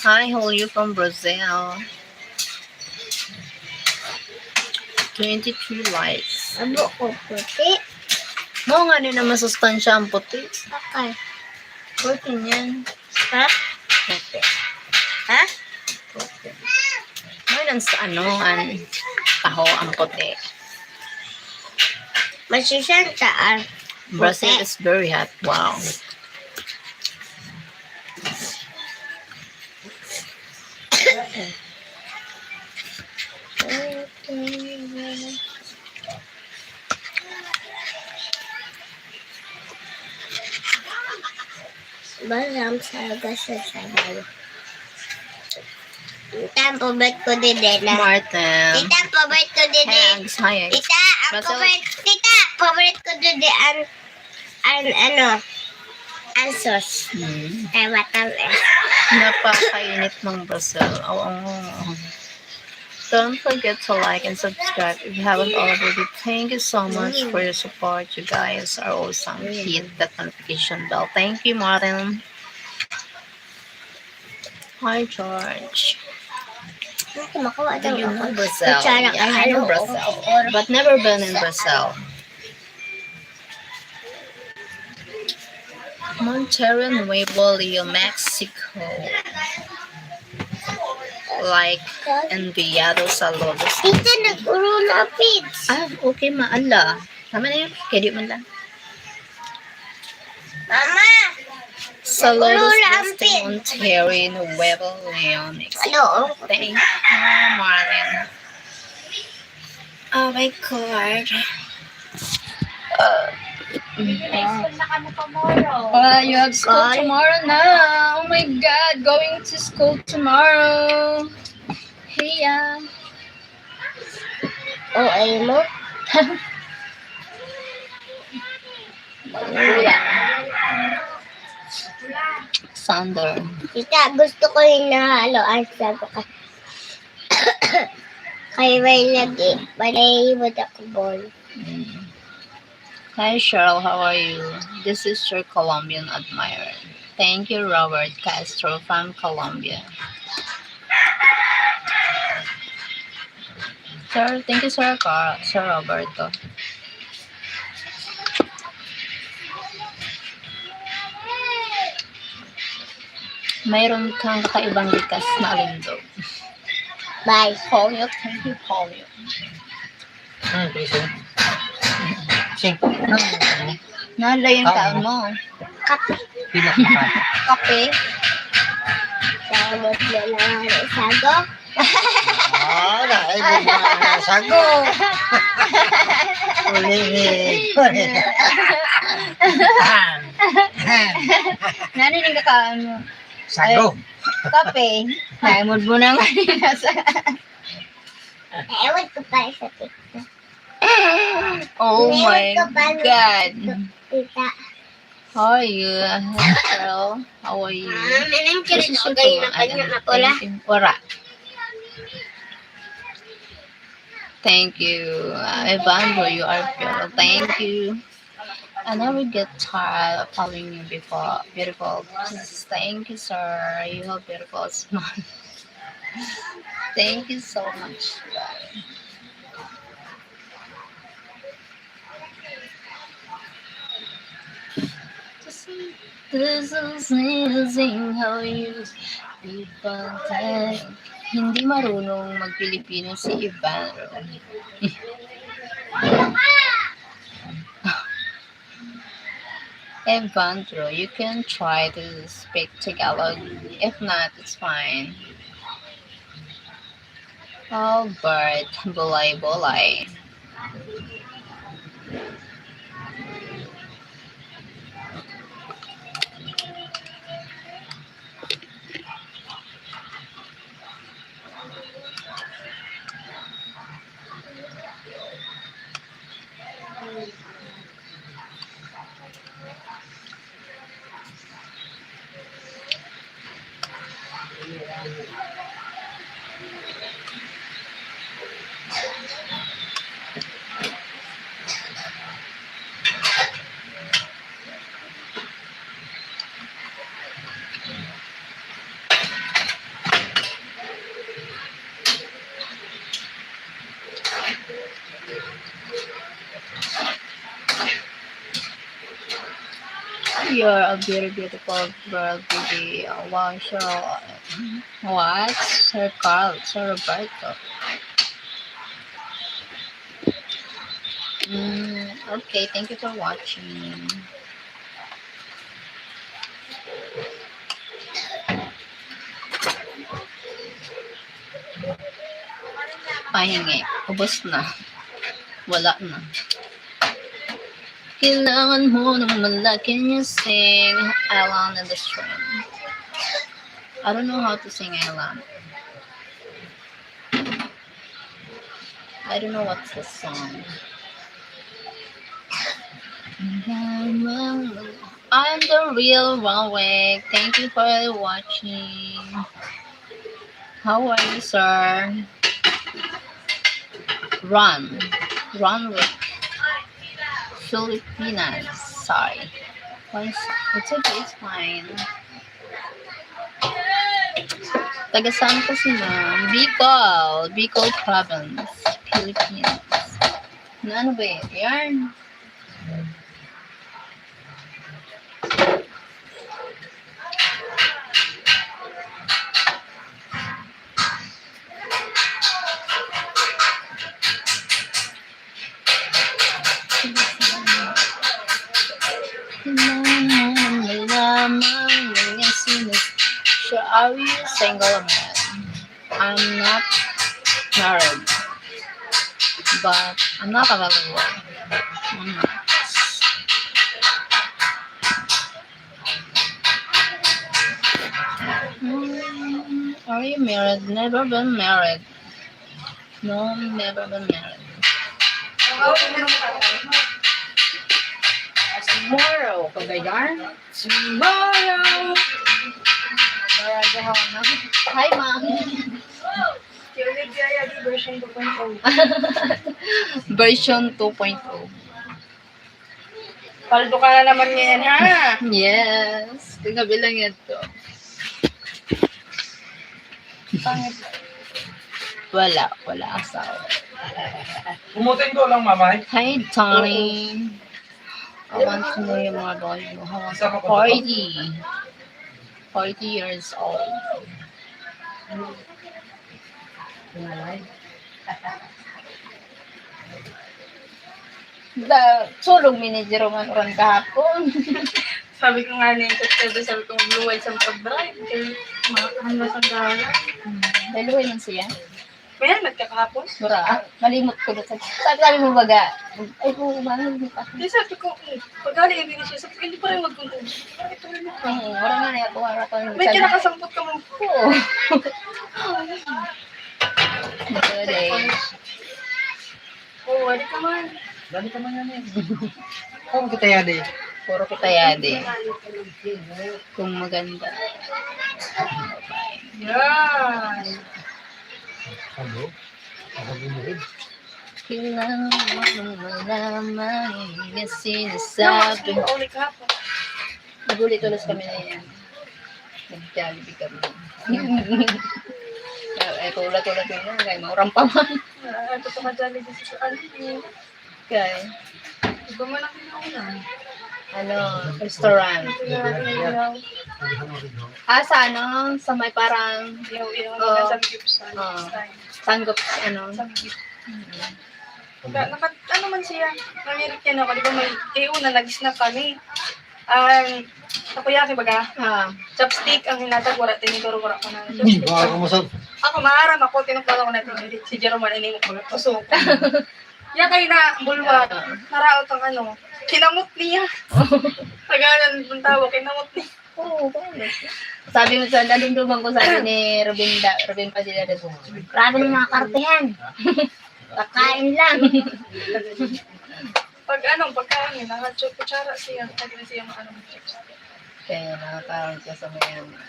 Hi, Holy from Brazil. Twenty-three likes. Abo ko puti. Mo nga, ano na masustansya ang puti? Okay. Protein yan. Ha? Puti. Ha? Puti. Ngayon, ang sa ano, ang taho, ang puti. Masustansya ang Brazil puti. Is very hot. Wow. Basang saga sa sabaw. Tita, ang paborito ko didi na. Martin. Tita, ang paborito ko didi. Hey, Agnes, hi, Agnes. Tita, ang Marcel. Paborito, tita, ang paborito ko didi ang, ang, ano, ang sauce. Mm. Ay, matamis. Napakainit ng Brazil. Oo. Don't forget to like and subscribe if you haven't already. Thank you so much for your support. You guys are awesome. Hit that notification bell. Thank you, Martin. Hi, George. Ano, makawa daw ako. Do you know Brazil? Yeah, I know Brazil, but never been in Brazil. Monterrey Nuevo Leon, Mexico. Like, enviado saludos. Tita, nag-urula, Pids. Ah, okay, maala. Tama na yun. Kaya di man lang. Mama! Saludos desde Monterrey Nuevo Leon, Mexico. Hello. Thank you, Marlon. Oh my God. Uh, May school na kami tomorrow. Ah, you have school tomorrow na. Oh my God, going to school tomorrow. Hiya. O A mo? Kuya. Sander. Tita, gusto ko yung nahalo. Ay, sabi ko. Kay may lagi, malay mo na kubol. Mm. Hi, Cheryl. How are you? This is your Colombian admirer. Thank you, Robert Castro from Colombia. Sir, thank you, Sir Car-, Sir Roberto. Mayroon kang kakaibang likas na alindog. Bye. Polio, thank you, Polio. Hmm, please, eh. Sing. Nalay yung taon mo. Kape. Pila ka? Kape. Sabot na lang ang sago. Ah, na, ay, may mga sago. Uli ni. Nani nang kakaon mo? Sago. Ay, kape. Ay, mood mo na nga nila sa Ewan ko pa sa TikTok. Oh my God. Tita. How are you? Hello? How are you? Ah, may nang This is your okay na kanya na pala. Wala. Thank you. Uh, Evandro, you are beautiful. Thank you. I never get tired of following you before. Beautiful. Thank you, sir. You have beautiful smile. Thank you so much. This is amazing how you people think. Hindi marunong mag-Pilipino si Evandro. Evandro, you can try to speak Tagalog. If not, it's fine. Albert, bulay-bulay. You're a very beautiful girl, baby. Wow, so, what? Sir Carl, Sir Roberto. Mm, okay, thank you for watching. Pahingi. Ubos na. Wala na. Kailangan mo naman lagi niya sing Island in the Stream. I don't know how to sing Island. I don't know what's the song. I'm the real one way. Thank you for watching. How are you, sir? Ron. Ron Rick. Filipinas. Sorry. It's, it's okay, it's fine. Taga saan ka si ma'am? Bicol. Bicol Province, Philippines. Na ano ba yun? Yarn? Lamang mga sinas-, sure, are you single man? I'm not married, but I'm not available. I'm not. Mm, are you married? Never been married. No, never been married. Tomorrow, Cagayan. Tomorrow! Hi, ma'am. Version two point oh. Version two point oh. Paldo ka na naman ngayon, ha? Yes. Kagabi lang yan to. Pangit. Wala. Wala asawa. Umutin ko lang, mamay. Hi, Tony. I want to know yung mga boy mo. How Isa pa po ba? Forty. Forty years old. Da, sulog mi ni Jerome ang uran kahapon. Sabi ko nga ni Kat Pedro, sabi ko, "Magluway sa pag-drive." Kaya, ma-, hanggang sa gala. Hmm. Naluway man siya. May helmet ka kahapon? Wala. Malimot ko na sa, sabi, sabi mo baga, "Ay, kung umano, hindi pa." Di sabi ko, "Hmm, pag galing, hindi na siya." Sabi ko, "Hindi pa rin magkuntubo." Bakit ito rin ako? Hmm, wala nga na ako, wala pa rin. May kinakasampot ka mo. Oo. Ito, day. Oo, wala ka man. Dali ka man yan eh. Kung kita yadi. Puro kita yadi. Kung maganda. Yan. Ano? Ako binuhid. Kailangan mo malaman yung sinasabi. Nauli ka po. Nag-ulit-ulit kami na yan. Nag-Jollibee kami. Eh, eh, ulat-ulat yun nga, kaya mauram pa man. Ah, ito pa ka-Jollibee sa ano eh. Kaya, Iba man ang kinaunan. Ano, restaurant. Ito na rin yung Ah, sa ano? Sa may parang Yung, yung Oh. Samgyupsal. Oh. Style. Sanggop, ano? Samgyup. Mm. Naka, naka, ano man siya? Nangirit yan ako. Di ba may, eh, una, nag-snack kami. Ang takoyaki baga, Ah. Chopstick ang hinatag, wala, tinidor, wala ko na. Uy, baka ka masab- Ako, maaram ako, tinukbal ako na tinidor. Si Jerome, ano yung mga puso ko. Yan kayo na, bulwa. Ah. Naraot ang ano, kinamot niya. Tagalan ng tawa, kinamot niya. Oo, bakit? Sabi mo sa, nadumduman ko, sabi ni Robin da-, Robin Padilla, "Grabe ng mga kartehan. Kakain lang." Pag ano, pagkain, naka-, kutsara siya. Pag na siya maano, chips. Kaya nakakain ka sa mayaman.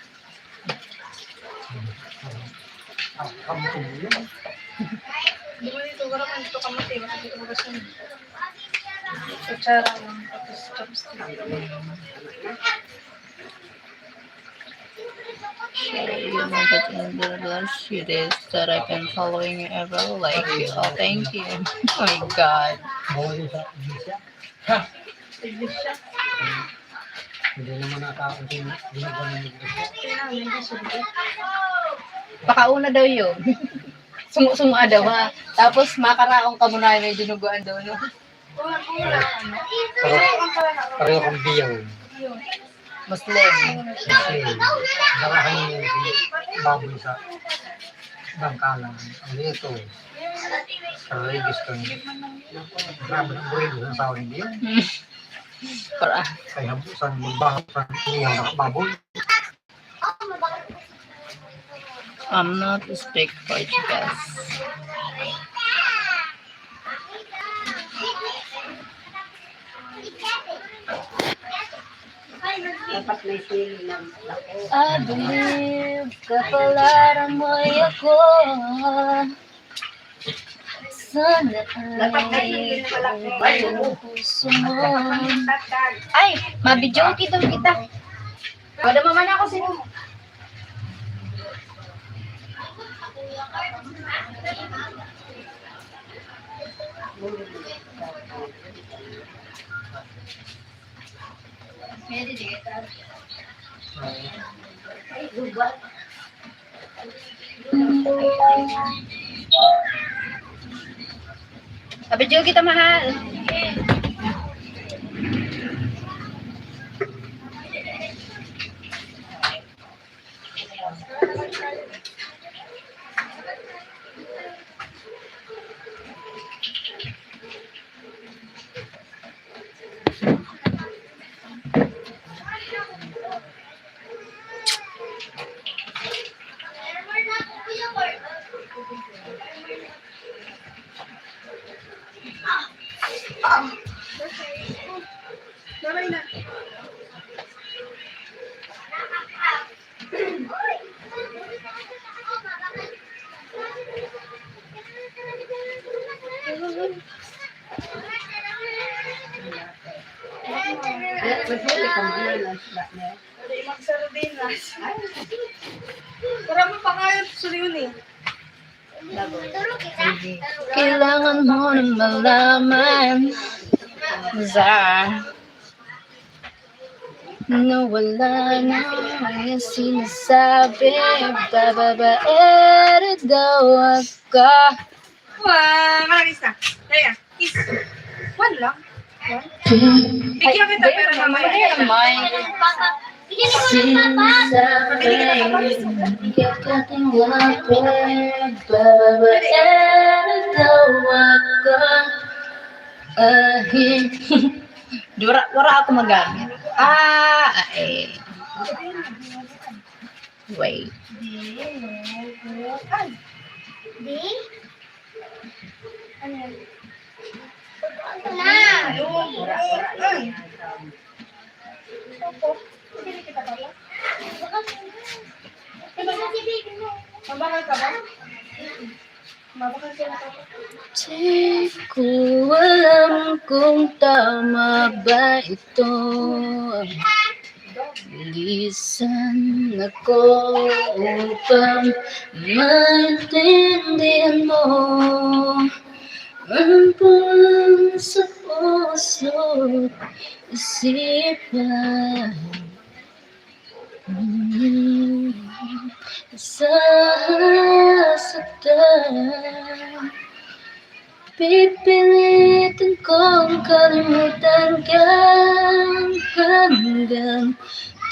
Di ba dito, wala man dito kamote, basta dito ko gusto niya. Kutsara lang, tapos chopstick. Share you make it in the last few days that I've been following you ever like you. Oh, thank you. Oh my God. Bawal yun sa iglesia. Ha? Iglesia? Hindi naman nataon din, hindi naman iglesia. Kaya naman, iglesia dito. Pakauna daw yun. Sumu-sumua daw, ha? Tapos makaraon ka muna, may dinuguan daw, no? Pero, pareho kang biyang. Muslim. Muslim. Darahan niya yung baboy sa bangkalan. Ano ito? Sa religious ka niya. Grabe ng burido sa asawa ni Biyang. Para. Kaya habusan, magbaho sa niya, baboy. I'm not speak Portuguese. Dapat may sili ng lako. I believe kapalaran mo ako. Sana ay ang puso mo. Ay, mabidyoke daw kita. Wala naman ako sino. Abidyo kita, mahal. Sardinas, ba niya? Hindi, magsardinas. Para mo pa kayo, suriyon eh. Kailangan mo nang malaman sa nawala na ang sinasabi. Bababaero daw ako. Wah, maraming isa. Kaya, is, one lang. One. Bigyan kita, pero mamaya. Mamaya. Papa, bigyan ko ng papa. Sinasabi, kakatingin ako, babaero daw ako. Ahin. Di, wala, wala ako magamit. Ah, eh. Wait. Di? Ano yan? Ito na. Ay. Opo. Bibili kita, Papa. Baka si baby mo. Mabakal ka ba? Mabakal ka na, Papa. Di ko alam kung tama ba ito. Lisan ako upang maintindihan mo ang puso, puso, isipan. Sasaktan. Pipilitin kong kalimutan ka hanggang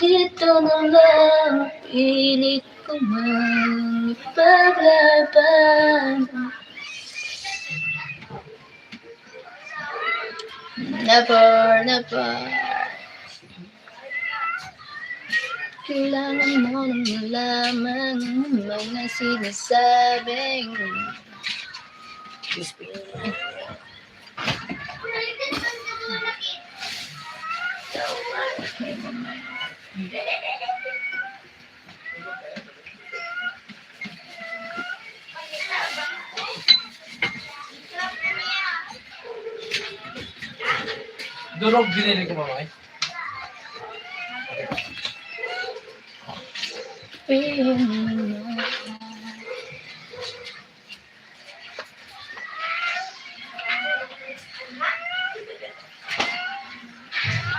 dito na lang. Pilit ko mang ipaglaban. Never, never. Kailangan mo nang malaman ang mga sinasabing. Excuse me. Durog binili ko, mamay.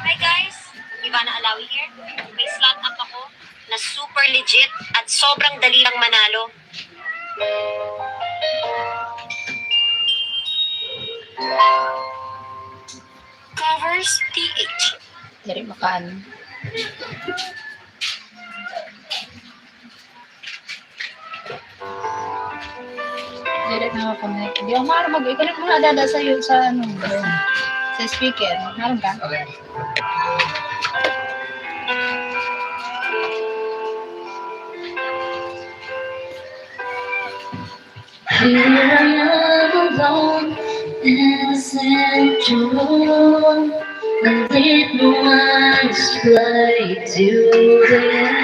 Hi guys, Ivana Alawi here. May slot app ako na super legit at sobrang dali lang manalo. Covers T H. Diri makaan. Dili na ako connect. Di ako maaram mag-, i-connect mo na, dada, sa, sa, ano, sa speaker. Maaram ka? Okay. Here I am alone in the central room, and with no one to play to the end.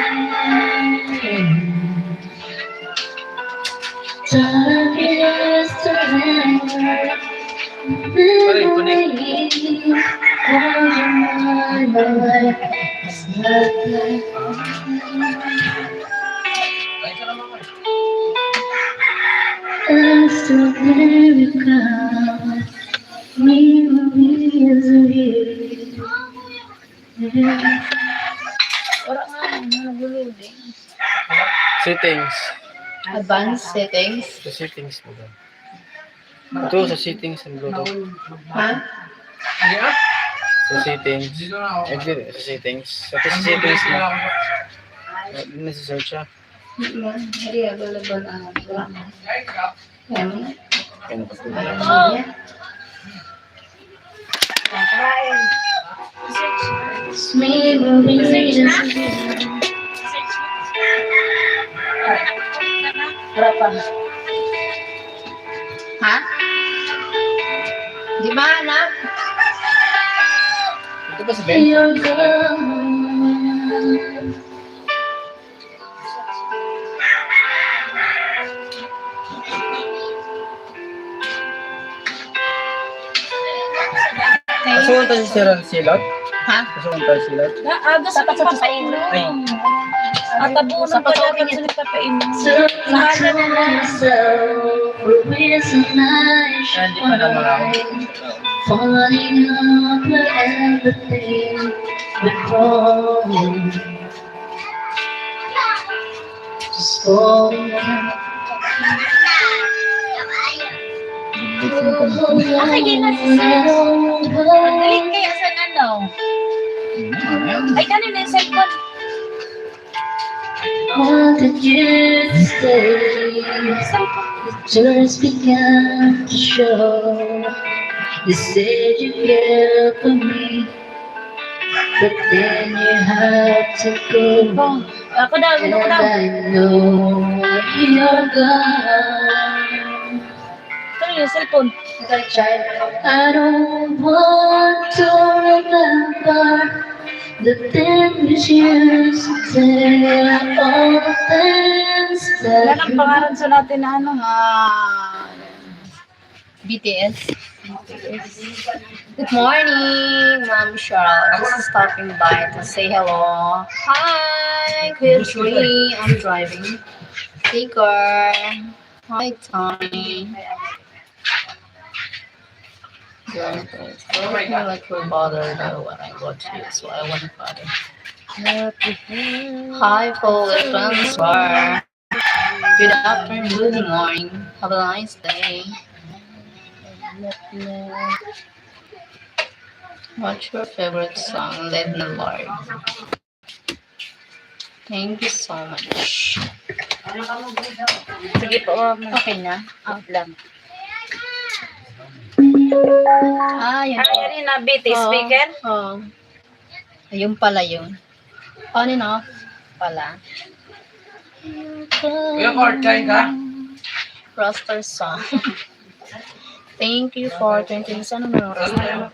Time is turning. Pare, connect. Memories on my mind. It's not like It's a miracle. Memories of you. Wala nga, nag-loading. Settings. Advanced settings. Sa settings mo ba? Ito, sa settings ng Bluetooth. Ha? Sa settings. Ito, sa settings. Sa settings mo. Nasa search siya. Hindi available ang program. Ayan. Ayan. Memories. Wala pa. Ha? Di ba, anak? Ito ba si Ben? You're gone. Asuon ta si Sir Silot? Gusto mong translate? Ah, gusto mong papainom. At tabunan pa dapat sa nagpapainom. Nahala na na. Hindi pa naman ako. Falling up everything went wrong. Just falling up. Okay, yun na si Sir. Galing kaya sa ano? Ay, kanina yung cellphone. What did you say? The tears began to show. You said you cared for me, but then you had to go. Ako daw, And ano ko daw? I know you're gone. Ito yung cellphone. Child, I don't want to remember the things you used to say, all the things that Yan ang pangalan sa natin na ano ha. B T S. Good morning, Ma'am Cheryl. Just stopping by to say hello. Hi, Kuya Tree. I'm driving. Take care. Hi, Tony. Don't feel like your father, though, when I go to you, so I want father. Hi, Paul Transfer. Good afternoon, good morning. Have a nice day. What's your favorite song? Let me Lord. Thank you so much. Sige po, ma'am. Okay na? Out lang. Ah, yun. Ay, yan yung na B T Oo. Speaker? Oo. Ayun pala yun. On and off pala. Kuya Kurt, kain ka? Roster song. Thank you for twenty. Saan ang roster?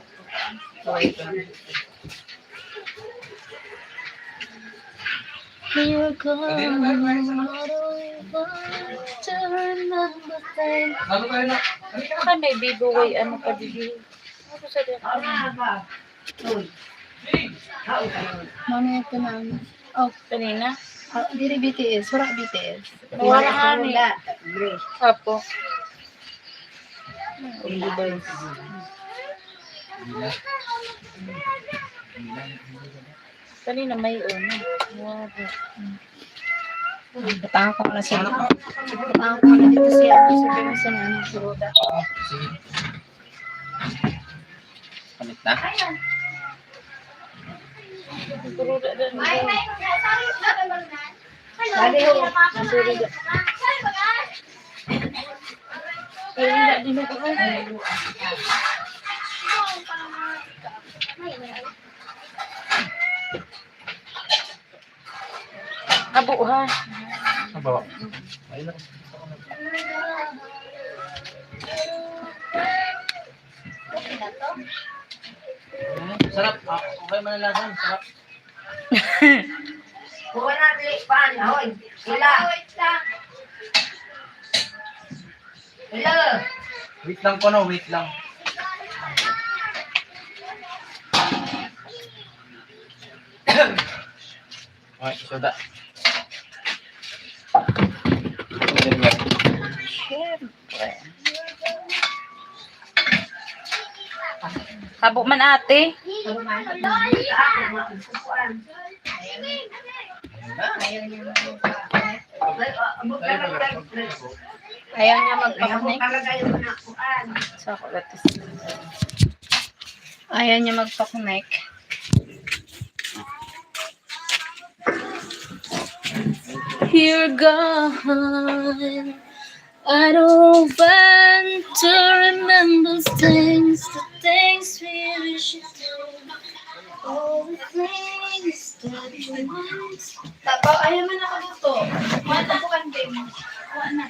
Wait lang. You're gone. I don't want to remember things. Baka may bibuway, ano pa, didi. Ano sa dito? Mami, ito na. Oh, Kanina? ah, diri B T S. Wala B T S. Wala, honey. Apo. Kanina may una. Butangan ko na siya. Butangan ko na dito siya. Sabi mo sa mga suruda. Sige. Palit na? Suruda na nila. Sabi ho, suruda. Ay, wala din ako. Abo, ha? Abo. Ayun lang. Sarap. Ah, okay man ang lasa. Sarap. Kuha na, dili pa, hoy. Sila. Hello. Wait lang ko, no? Wait lang. Okay, suda. Siyempre. Habo man, ate. Ayaw niya magpa-connect. Sa ako, latis. Ayaw niya magpa-connect. You're gone. I don't want to remember things, the things we used to do. All the things that we once. Tapaw, ayaw man ako dito. Mata ko ang game. Kuha na.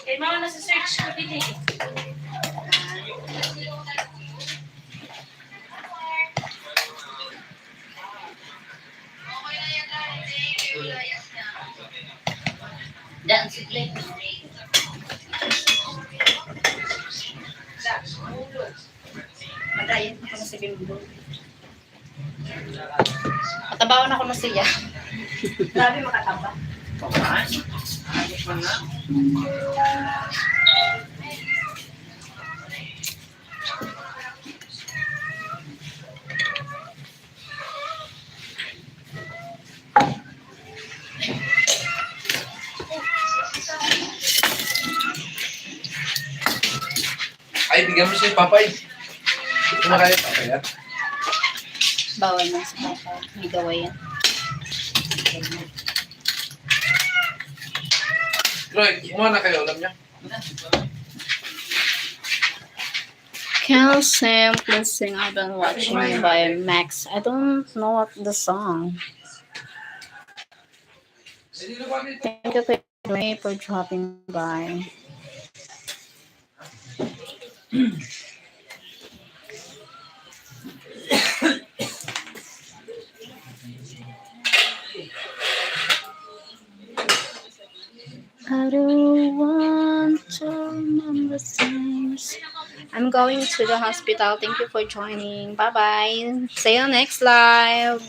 Kay mga nasa search ko din eh. Si Bimbo. Katabaon ako na siya. Grabe makataba. Ay, bigyan mo si Papa eh. Kumakain pa kaya? Bawal na si Papa. May gawain. Roy, kumuha na kayo, alam niya. Kelsey, please sing I've Been Watching You by Max. I don't know what the song. Thank you, Kuya May, for dropping by. I don't want to remember things. I'm going to the hospital. Thank you for joining. Bye-bye. See you next live.